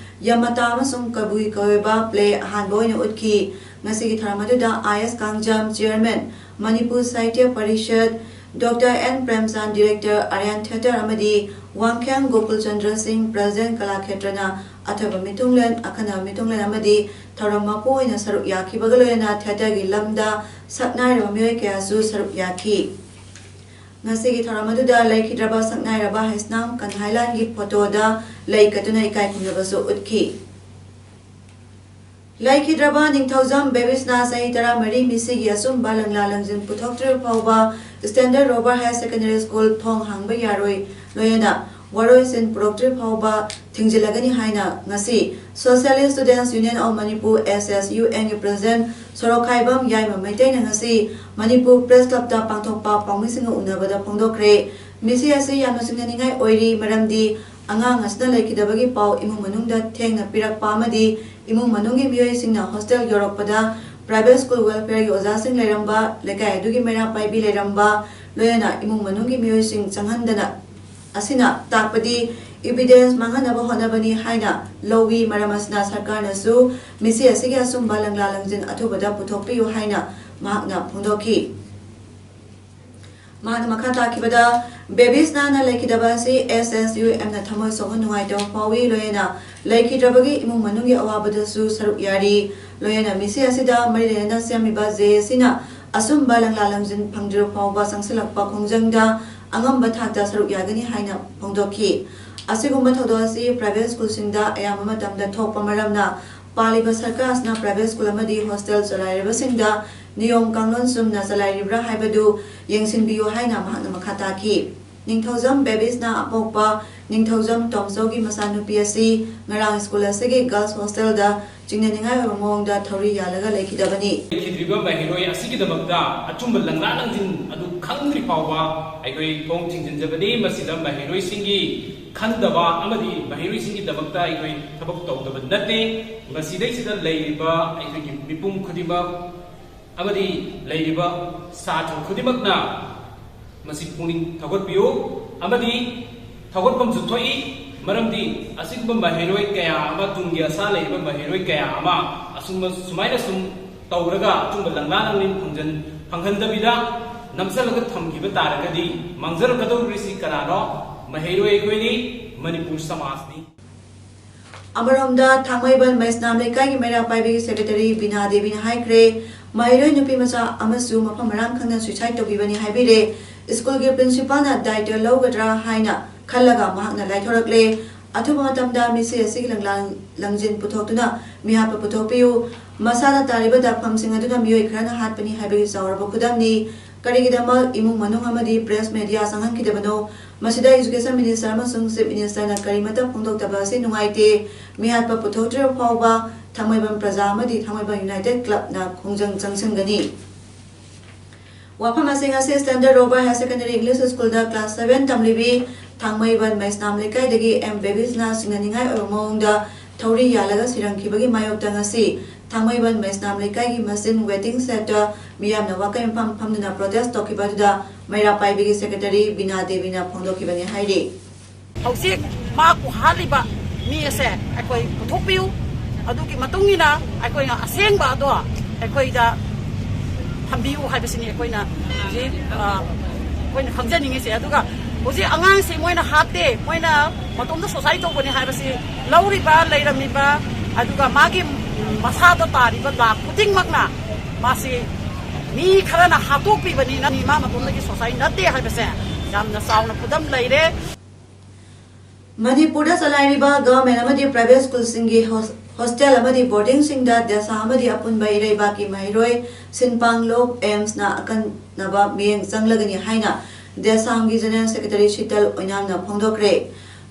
ꯌꯃꯇꯥ ꯑꯃꯁꯨꯡ ꯀꯕꯨꯏ ꯀꯣꯏꯕ ꯄ꯭ꯂꯦ ꯑꯍꯥꯟꯕ ꯑꯣꯏꯅ ꯎꯠꯈꯤ꯫ ꯉꯁꯤꯒꯤ ꯊꯧꯔꯝ ꯑꯗꯨꯗ I S Kangjam, chairman, Manipur Sahitya Parishad, doctor N Premchand, director, Aryan theatre ꯑꯃꯗꯤ ꯋꯥꯡꯈꯦꯝ ꯒꯣꯀꯨꯜ ꯆꯟꯗ꯭ꯔ ꯁꯤꯡ, ꯄ꯭ꯔꯖꯦꯟ ꯀꯂꯥ ꯈꯦꯇ꯭ꯔꯅ ꯑꯊꯣꯏꯕ ꯃꯤꯊꯨꯡꯂꯦꯟ, ꯑꯈꯟꯅꯕ ꯃꯤꯊꯨꯡꯂꯦꯟ ꯑꯃꯗꯤ ꯊꯧꯔꯝ ꯃꯄꯨ ꯑꯣꯏꯅ ꯁꯔꯨꯛ ꯌꯥꯈꯤꯕꯒ ꯂꯣꯏꯅꯅ ꯊꯤꯌꯦꯇꯔꯒꯤ ꯂꯝꯗ ꯁꯛꯅꯥꯏꯔꯕ ꯃꯤꯑꯣꯏ ꯀꯌꯥꯁꯨ ꯁꯔꯨꯛ ꯌꯥꯈꯤ꯫ ꯉꯁꯤꯒꯤ ꯊꯧꯔꯝ ꯑꯗꯨꯗ ꯂꯩꯈꯤꯗ꯭ꯔꯕ ꯁꯛꯅꯥꯏꯔꯕ ꯍꯩꯁꯅꯥꯝ ꯀꯟꯍꯥꯏꯂꯥꯟꯒꯤ ꯐꯣꯇꯣꯗ ꯂꯩ ꯀꯠꯇꯨꯅ ꯏꯀꯥꯏ ꯈꯨꯝꯅꯕꯁꯨ ꯎꯠꯈꯤ꯫ ꯂꯩꯈꯤꯗ꯭ꯔꯕ ꯅꯤꯡꯊꯧꯖꯝ ꯕꯦꯕꯤꯁꯅꯥ ꯆꯍꯤ ꯇꯔꯥꯃꯔꯤ ꯃꯤꯁꯤꯒꯤ ꯑꯆꯨꯝꯕ ꯂꯪꯂꯥ ꯂꯪꯖꯤꯟ ꯄꯨꯊꯣꯛꯇ꯭ꯔꯤꯕ ꯐꯥꯎꯕ ꯁ꯭ꯇꯦꯟꯗꯔꯗ ꯔꯣꯕꯔ ꯍꯥꯌꯔ ꯁꯦꯀꯦꯟꯗꯔꯤ ꯁ꯭ꯀꯨꯜ ꯊꯣꯡ ꯍꯥꯡꯕ ꯌꯥꯔꯣꯏ, ꯂꯣꯏꯅꯅ ꯋꯥꯔꯣꯏꯁꯤꯟ ꯄꯨꯔꯛꯇ꯭ꯔꯤ ꯐꯥꯎꯕ ꯊꯤꯡꯖꯤꯜꯂꯒꯅꯤ ꯍꯥꯏꯅ ꯉꯁꯤ Socialist Students Union of Manipur, S S U M ꯒꯤ ꯄ꯭ꯔꯁꯤꯗꯦꯟꯠ ꯁꯣꯔꯣꯛꯈꯥꯏꯕꯝ ꯌꯥꯏꯃ ꯃꯩꯇꯩꯅ ꯉꯁꯤ ꯃꯅꯤꯄꯨꯔ ꯄ꯭ꯔꯦꯁ ꯀ꯭ꯂꯕꯇ ꯄꯥꯡꯊꯣꯛꯄ ꯄꯥꯎꯃꯤꯁꯤꯡꯒ ꯎꯅꯕꯗ ꯐꯣꯡꯗꯣꯛꯈ꯭ꯔꯦ꯫ ꯃꯤꯁꯤ ꯑꯁꯤ ꯌꯥꯝꯅ ꯆꯤꯡꯅꯅꯤꯡꯉꯥꯏ ꯑꯣꯏꯔꯤ, ꯃꯔꯝꯗꯤ ꯑꯉꯥꯡ ꯑꯁꯤꯅ ꯂꯩꯈꯤꯗꯕꯒꯤ ꯄꯥꯎ ꯏꯃꯨꯡ ꯃꯅꯨꯡꯗ ꯊꯦꯡꯅ ꯄꯤꯔꯛꯄ ꯑꯃꯗꯤ ꯏꯃꯨꯡ ꯃꯅꯨꯡꯒꯤ ꯃꯤꯑꯣꯏꯁꯤꯡꯅ ꯍꯣꯁꯇꯦꯜ ꯌꯧꯔꯛꯄꯗ ꯄ꯭ꯔꯥꯏꯚꯦꯠ ꯁ꯭ꯀꯨꯜ ꯋꯦꯜꯐꯤꯌꯔꯒꯤ ꯑꯣꯖꯥꯁꯤꯡ ꯂꯩꯔꯝꯕ, ꯂꯩꯀꯥꯏ ꯑꯗꯨꯒꯤ ꯃꯩꯔꯥ ꯄꯥꯏꯕꯤ ꯂꯩꯔꯝꯕ, ꯂꯣꯏꯅꯅ ꯏꯃꯨꯡ ꯃꯅꯨꯡꯒꯤ ꯃꯤꯑꯣꯏꯁꯤꯡ ꯆꯪꯍꯟꯗꯅ ꯑꯁꯤꯅ ꯇꯥꯛꯄꯗꯤ ꯏꯚꯤꯗꯦꯟꯁ ꯃꯥꯡꯍꯟꯅꯕ ꯍꯣꯠꯅꯕꯅꯤ ꯍꯥꯏꯅ ꯂꯧꯏ꯫ ꯃꯔꯝ ꯑꯁꯤꯅ ꯁꯔꯀꯥꯔꯅꯁꯨ ꯃꯤꯁꯤ ꯑꯁꯤꯒꯤ ꯑꯆꯨꯝꯕ ꯂꯪꯂꯥ ꯂꯪꯖꯤꯟ ꯑꯊꯨꯕꯗ ꯄꯨꯊꯣꯛꯄꯤꯌꯨ ꯍꯥꯏꯅ ꯃꯍꯥꯛꯅ ꯐꯣꯡꯗꯣꯛꯈꯤ꯫ ꯃꯍꯥꯛꯅ ꯃꯈꯥ ꯇꯥꯈꯤꯕꯗ, ꯕꯦꯕꯤꯁꯅꯥꯅ ꯂꯩꯈꯤꯗꯕ ꯑꯁꯤ S S U M ꯅ ꯊꯃꯣꯏ ꯁꯣꯛꯅ ꯅꯨꯡꯉꯥꯏꯇꯕ ꯐꯥꯎꯏ, ꯂꯣꯏꯅꯅ ꯂꯩꯈꯤꯗ꯭ꯔꯕꯒꯤ ꯏꯃꯨꯡ ꯃꯅꯨꯡꯒꯤ ꯑꯋꯥꯕꯗꯁꯨ ꯁꯔꯨꯛ ꯌꯥꯔꯤ꯫ ꯂꯣꯏꯅꯅ ꯃꯤꯁꯤ ꯑꯁꯤꯗ ꯃꯔꯤ ꯂꯩꯅꯅ ꯁꯦꯝꯂꯤꯕ ꯖꯦ ꯑꯦꯁ ꯁꯤꯅ ꯑꯁꯨꯝꯕ ꯂꯪꯂꯥ ꯂꯪꯖꯤꯟ ꯐꯪꯗ꯭ꯔꯤꯕ ꯐꯥꯎꯕ ꯆꯪꯁꯤꯜꯂꯛꯄ ꯈꯣꯡꯖꯪꯗ ꯑꯉꯝꯕ ꯊꯥꯛꯇ ꯁꯔꯨꯛ ꯌꯥꯒꯅꯤ ꯍꯥꯏꯅ ꯐꯣꯡꯗꯣꯛꯈꯤ꯫ ꯑꯁꯤꯒꯨꯝꯕ ꯊꯧꯗꯣꯛ ꯑꯁꯤ ꯄ꯭ꯔꯥꯏꯚꯦꯠ ꯁ꯭ꯀꯨꯜꯁꯤꯡꯗ ꯑꯌꯥꯝꯕ ꯃꯇꯝꯗ ꯊꯣꯛꯄ ꯃꯔꯝꯅ ꯄꯥꯜꯂꯤꯕ ꯁꯔꯀꯥꯔ ꯑꯁꯤꯅ ꯄ꯭ꯔꯥꯏꯚꯦꯠ ꯁ꯭ꯀꯨꯜ ꯑꯃꯗꯤ ꯍꯣꯁꯇꯦꯜ ꯆꯂꯥꯏꯔꯤꯕꯁꯤꯡꯗ ꯅꯤꯌꯣꯝ ꯀꯥꯡꯂꯣꯟ ꯆꯨꯝꯅ ꯆꯂꯥꯏꯔꯤꯕ꯭ꯔꯥ ꯍꯥꯏꯕꯗꯨ ꯌꯦꯡꯁꯤꯟꯕꯤꯌꯨ ꯍꯥꯏꯅ ꯃꯍꯥꯛꯅ ꯃꯈꯥ ꯇꯥꯈꯤ꯫ ꯅꯤꯡꯊꯧꯖꯝ ꯕꯦꯕꯤꯁꯅ ꯑꯄꯣꯛꯄ ꯅꯤꯡꯊꯧꯖꯝ ꯇꯣꯝꯆꯧꯒꯤ ꯃꯆꯥꯅꯨꯄꯤ ꯑꯁꯤ ꯉꯔꯥꯡ ꯁ꯭ꯀꯨꯜ ꯑꯁꯤꯒꯤ ꯒꯔꯜꯁ ꯍꯣꯁꯇꯦꯜꯗ ꯆꯤꯡꯅꯅꯤꯡꯉꯥꯏ ꯑꯣꯏꯕ ꯃꯑꯣꯡꯗ ꯊꯧꯔꯤ ꯌꯥꯜꯂꯒ ꯂꯩꯈꯤꯗꯕꯅꯤ꯫ ꯂꯩꯈꯤꯗ꯭ꯔꯤꯕ ꯃꯍꯩꯔꯣꯏ ꯑꯁꯤꯒꯤꯗꯃꯛꯇ ꯑꯆꯨꯝꯕ ꯂꯪꯂꯥ ꯂꯪꯖꯤꯟ ꯑꯗꯨ ꯈꯪꯗ꯭ꯔꯤ ꯐꯥꯎꯕ ꯑꯩꯈꯣꯏ ꯊꯣꯡ ꯊꯤꯡꯖꯤꯟꯖꯕꯅꯤ꯫ ꯃꯁꯤꯗ ꯃꯍꯩꯔꯣꯏꯁꯤꯡꯒꯤ ꯈꯟꯗꯕ ꯑꯃꯗꯤ ꯃꯍꯩꯔꯣꯏꯁꯤꯡꯒꯤꯗꯃꯛꯇ ꯑꯩꯈꯣꯏ ꯊꯕꯛ ꯇꯧꯗꯕ ꯅꯠꯇꯦ꯫ ꯃꯁꯤꯗꯩꯁꯤꯗ ꯂꯩꯔꯤꯕ ꯑꯩꯈꯣꯏꯒꯤ ꯃꯤꯄꯨꯝ ꯈꯨꯗꯤꯡꯃꯛ ꯑꯃꯗꯤ ꯂꯩꯔꯤꯕ ꯁꯥꯇ꯭ꯔ ꯈꯨꯗꯤꯡꯃꯛꯅ ꯃꯁꯤ ꯄꯨꯛꯅꯤꯡ ꯊꯧꯒꯠꯄꯤꯌꯨ ꯑꯃꯗꯤ ꯊꯧꯒꯠꯐꯝꯁꯨ ꯊꯣꯛꯏ꯫ ꯃꯔꯝꯗꯤ ꯑꯁꯤꯒꯨꯝꯕ ꯃꯍꯩꯔꯣꯏ ꯀꯌꯥ ꯑꯃ, ꯇꯨꯡꯒꯤ ꯑꯁꯥ ꯂꯩꯔꯤꯕ ꯃꯍꯩꯔꯣꯏ ꯀꯌꯥ ꯑꯃ ꯑꯁꯨꯝꯕ, ꯁꯨꯃꯥꯏꯅ ꯁꯨꯝ ꯇꯧꯔꯒ ꯑꯆꯨꯝꯕ ꯂꯪꯂꯥ ꯂꯪꯂꯤꯟ ꯐꯪꯖꯟ-, ꯐꯪꯍꯟꯗꯕꯤꯗ ꯅꯝꯁꯤꯜꯂꯒ ꯊꯝꯈꯤꯕ ꯇꯥꯔꯒꯗꯤ ꯃꯥꯡꯖꯔꯛꯀꯗꯧꯔꯤꯁꯤ ꯀꯅꯥꯅꯣ? ꯃꯍꯩꯔꯣꯏ ꯑꯩꯈꯣꯏꯅꯤ, ꯃꯅꯤꯄꯨꯔ ꯁꯃꯥꯖꯅꯤ꯫ ꯑꯃꯔꯣꯝꯗ ꯊꯥꯡꯃꯩꯕꯟ ꯃꯩꯁꯅꯥꯝ ꯂꯩꯀꯥꯏꯒꯤ ꯃꯩꯔꯥ ꯄꯥꯏꯕꯤꯒꯤ ꯁꯦꯀ꯭ꯔꯦꯇꯔꯤ ꯕꯤꯅꯥ ꯗꯦꯕꯤꯅ ꯍꯥꯏꯈ꯭ꯔꯦ, ꯃꯍꯩꯔꯣꯏ ꯅꯨꯄꯤ ꯃꯆꯥ ꯑꯃꯁꯨ ꯃꯐꯝ ꯃꯔꯥꯡ ꯈꯪꯗꯅ ꯁꯨꯏꯁꯥꯏꯗ ꯇꯧꯈꯤꯕꯅꯤ ꯍꯥꯏꯕꯤꯔꯦ꯫ ꯁ꯭ꯀꯨꯜꯒꯤ ꯄ꯭ꯔꯤꯟꯁꯤꯄꯥꯜꯅ ꯗꯥꯏꯇ ꯂꯧꯒꯗ꯭ꯔꯥ ꯍꯥꯏꯅ ꯈꯜꯂꯒ ꯃꯍꯥꯛꯅ ꯂꯥꯏꯊꯣꯔꯛꯂꯦ꯫ ꯑꯊꯨꯕ ꯃꯇꯝꯗ ꯃꯤꯁꯤ ꯑꯁꯤꯒꯤ ꯂꯪꯂꯥꯡ ꯂꯪꯖꯤꯟ ꯄꯨꯊꯣꯛꯇꯨꯅ ꯃꯤꯍꯥꯠꯄ ꯄꯨꯊꯣꯛꯄꯤꯌꯨ꯫ ꯃꯁꯥꯅ ꯇꯥꯔꯤꯕ ꯗꯥꯛꯐꯝꯁꯤꯡ ꯑꯗꯨꯅ ꯃꯤꯑꯣꯏ ꯈꯔꯅ ꯍꯥꯠꯄꯅꯤ ꯍꯥꯏꯕꯒꯤ ꯆꯥꯎꯔꯕ ꯈꯨꯗꯝꯅꯤ꯫ ꯀꯔꯤꯒꯤꯗꯃꯛ ꯏꯃꯨꯡ ꯃꯅꯨꯡ ꯑꯃꯗꯤ ꯄ꯭ꯔꯦꯁ ꯃꯦꯗꯤꯌꯥ ꯆꯪꯍꯟꯈꯤꯗꯕꯅꯣ? ꯃꯁꯤꯗ ꯏꯖꯨꯀꯦꯁꯟ ꯃꯤꯅꯤꯁꯇꯔ ꯑꯃꯁꯨꯡ ꯆꯤꯐ ꯃꯤꯅꯤꯁꯇꯔꯅ ꯀꯔꯤꯃꯠꯇ ꯐꯣꯡꯗꯣꯛꯇꯕ ꯑꯁꯤ ꯅꯨꯡꯉꯥꯏꯇꯦ꯫ ꯃꯤꯍꯥꯠꯄ ꯄꯨꯊꯣꯛꯇ꯭ꯔꯤꯕ ꯐꯥꯎꯕ ꯊꯥꯡꯃꯩꯕꯟ ꯄ꯭ꯔꯖꯥ ꯑꯃꯗꯤ ꯊꯥꯡꯃꯩꯕꯟ ꯌꯨꯅꯥꯏꯇꯦꯗ ꯀ꯭ꯂꯕꯅ ꯈꯣꯡꯖꯪ ꯆꯪꯁꯤꯟꯒꯅꯤ꯫ ꯋꯥꯐꯝ ꯑꯁꯤ ꯉꯁꯤ standard Robert higher secondary English ꯁ꯭ꯀꯨꯜꯗ ꯀ꯭ꯂꯥꯁ ꯁꯚꯦꯟ ꯇꯝꯂꯤꯕꯤ ꯊꯥꯡꯃꯩꯕꯟ ꯃꯩꯁꯅꯥꯝ ꯂꯩꯀꯥꯏꯗꯒꯤ ꯑꯦꯝ ꯕꯦꯕꯤꯁꯅ ꯆꯤꯡꯅꯅꯤꯡꯉꯥꯏ ꯑꯣꯏꯕ ꯃꯑꯣꯡꯗ ꯊꯧꯔꯤ ꯌꯥꯜꯂꯒ ꯁꯤꯔꯝꯈꯤꯕꯒꯤ ꯃꯥꯌꯣꯛꯇ ꯉꯁꯤ ꯊꯥꯡꯃꯩꯕꯟ ꯃꯩꯁꯅꯥꯝ ꯂꯩꯀꯥꯏꯒꯤ ꯃꯆꯤꯟ ꯋꯦꯇꯤꯡ ꯁꯦꯗꯇ ꯃꯤꯌꯥꯝꯅ ꯋꯥꯀꯩ ꯃꯐꯝ ꯐꯝꯗꯨꯅ ꯄ꯭ꯔꯣꯇꯦꯁ ꯇꯧꯈꯤꯕ ꯑꯗꯨꯗ ꯃꯩꯔꯥ ꯄꯥꯏꯕꯤꯒꯤ ꯁꯦꯀ꯭ꯔꯦꯇꯔꯤ ꯕꯤꯅꯥ ꯗꯦꯕꯤꯅ ꯐꯣꯡꯗꯣꯛꯈꯤꯕꯅꯤ ꯍꯥꯏꯔꯤ꯫ ꯍꯧꯖꯤꯛ ꯃꯍꯥꯛꯄꯨ ꯍꯥꯠꯂꯤꯕ ꯃꯤ ꯑꯁꯦ ꯑꯩꯈꯣꯏ ꯄꯨꯊꯣꯛꯄꯤꯌꯨ꯫ ꯑꯗꯨꯒꯤ ꯃꯇꯨꯡ ꯏꯟꯅ ꯑꯩꯈꯣꯏꯅ ꯑꯁꯦꯡꯕ ꯑꯗꯣ ꯑꯩꯈꯣꯏꯗ ꯊꯝꯕꯤꯌꯨ ꯍꯥꯏꯕꯁꯤꯅꯤ ꯑꯩꯈꯣꯏꯅ ꯍꯧꯖꯤꯛ, ꯑ, ꯑꯩꯈꯣꯏꯅ ꯈꯪꯖꯅꯤꯡꯉꯤꯁꯦ꯫ ꯑꯗꯨꯒ ꯍꯧꯖꯤꯛ ꯑꯉꯥꯡꯁꯤ ꯃꯣꯏꯅ ꯍꯥꯠꯇꯦ, ꯃꯣꯏꯅ ꯃꯇꯣꯝꯇ ꯁꯨꯁꯥꯏꯠ ꯇꯧꯕꯅꯤ ꯍꯥꯏꯕꯁꯤ ꯂꯧꯔꯤꯕ, ꯂꯩꯔꯝꯃꯤꯕ, ꯑꯗꯨꯒ ꯃꯥꯒꯤ ꯃꯁꯥꯗ ꯇꯥꯔꯤꯕ ꯗꯥꯛ ꯈꯨꯗꯤꯡꯃꯛꯅ ꯃꯥꯁꯤ ꯃꯤ ꯈꯔꯅ ꯍꯥꯠꯇꯣꯛꯄꯤꯕꯅꯤ, ꯃꯥ ꯃꯇꯣꯝꯗꯒꯤ ꯁꯨꯁꯥꯏꯠ ꯅꯠꯇꯦ ꯍꯥꯏꯕꯁꯦ ꯌꯥꯝꯅ ꯆꯥꯎꯅ ꯈꯨꯗꯝ ꯂꯩꯔꯦ꯫ ꯃꯅꯤꯄꯨꯔꯗ ꯆꯂꯥꯏꯔꯤꯕ ꯒꯚꯔꯟꯃꯦꯟꯠ ꯑꯃꯗꯤ ꯄ꯭ꯔꯥꯏꯚꯦꯠ ꯁ꯭ꯀꯨꯜꯁꯤꯡꯒꯤ ꯍꯣꯁ-, ꯍꯣꯁꯇꯦꯜ ꯑꯃꯗꯤ ꯕꯣꯔꯗꯤꯡꯁꯤꯡꯗ ꯗꯦꯁꯥ ꯑꯃꯗꯤ ꯑꯄꯨꯟꯕ ꯏꯔꯩꯕꯥꯛꯀꯤ ꯃꯍꯩꯔꯣꯏ ꯁꯤꯟꯄꯥꯡꯂꯣꯞ ꯑꯦꯝꯁꯅ ꯑꯀꯟꯅꯕ ꯃꯤꯠꯌꯦꯡ ꯆꯪꯂꯒꯅꯤ ꯍꯥꯏꯅ ꯗꯦꯁꯥꯝꯒꯤ ꯖꯦꯅꯔꯦꯜ ꯁꯦꯀ꯭ꯔꯦꯇꯔꯤ ꯁꯤꯇꯜ ꯑꯣꯏꯅꯥꯝꯅ ꯐꯣꯡꯗꯣꯛꯈ꯭ꯔꯦ꯫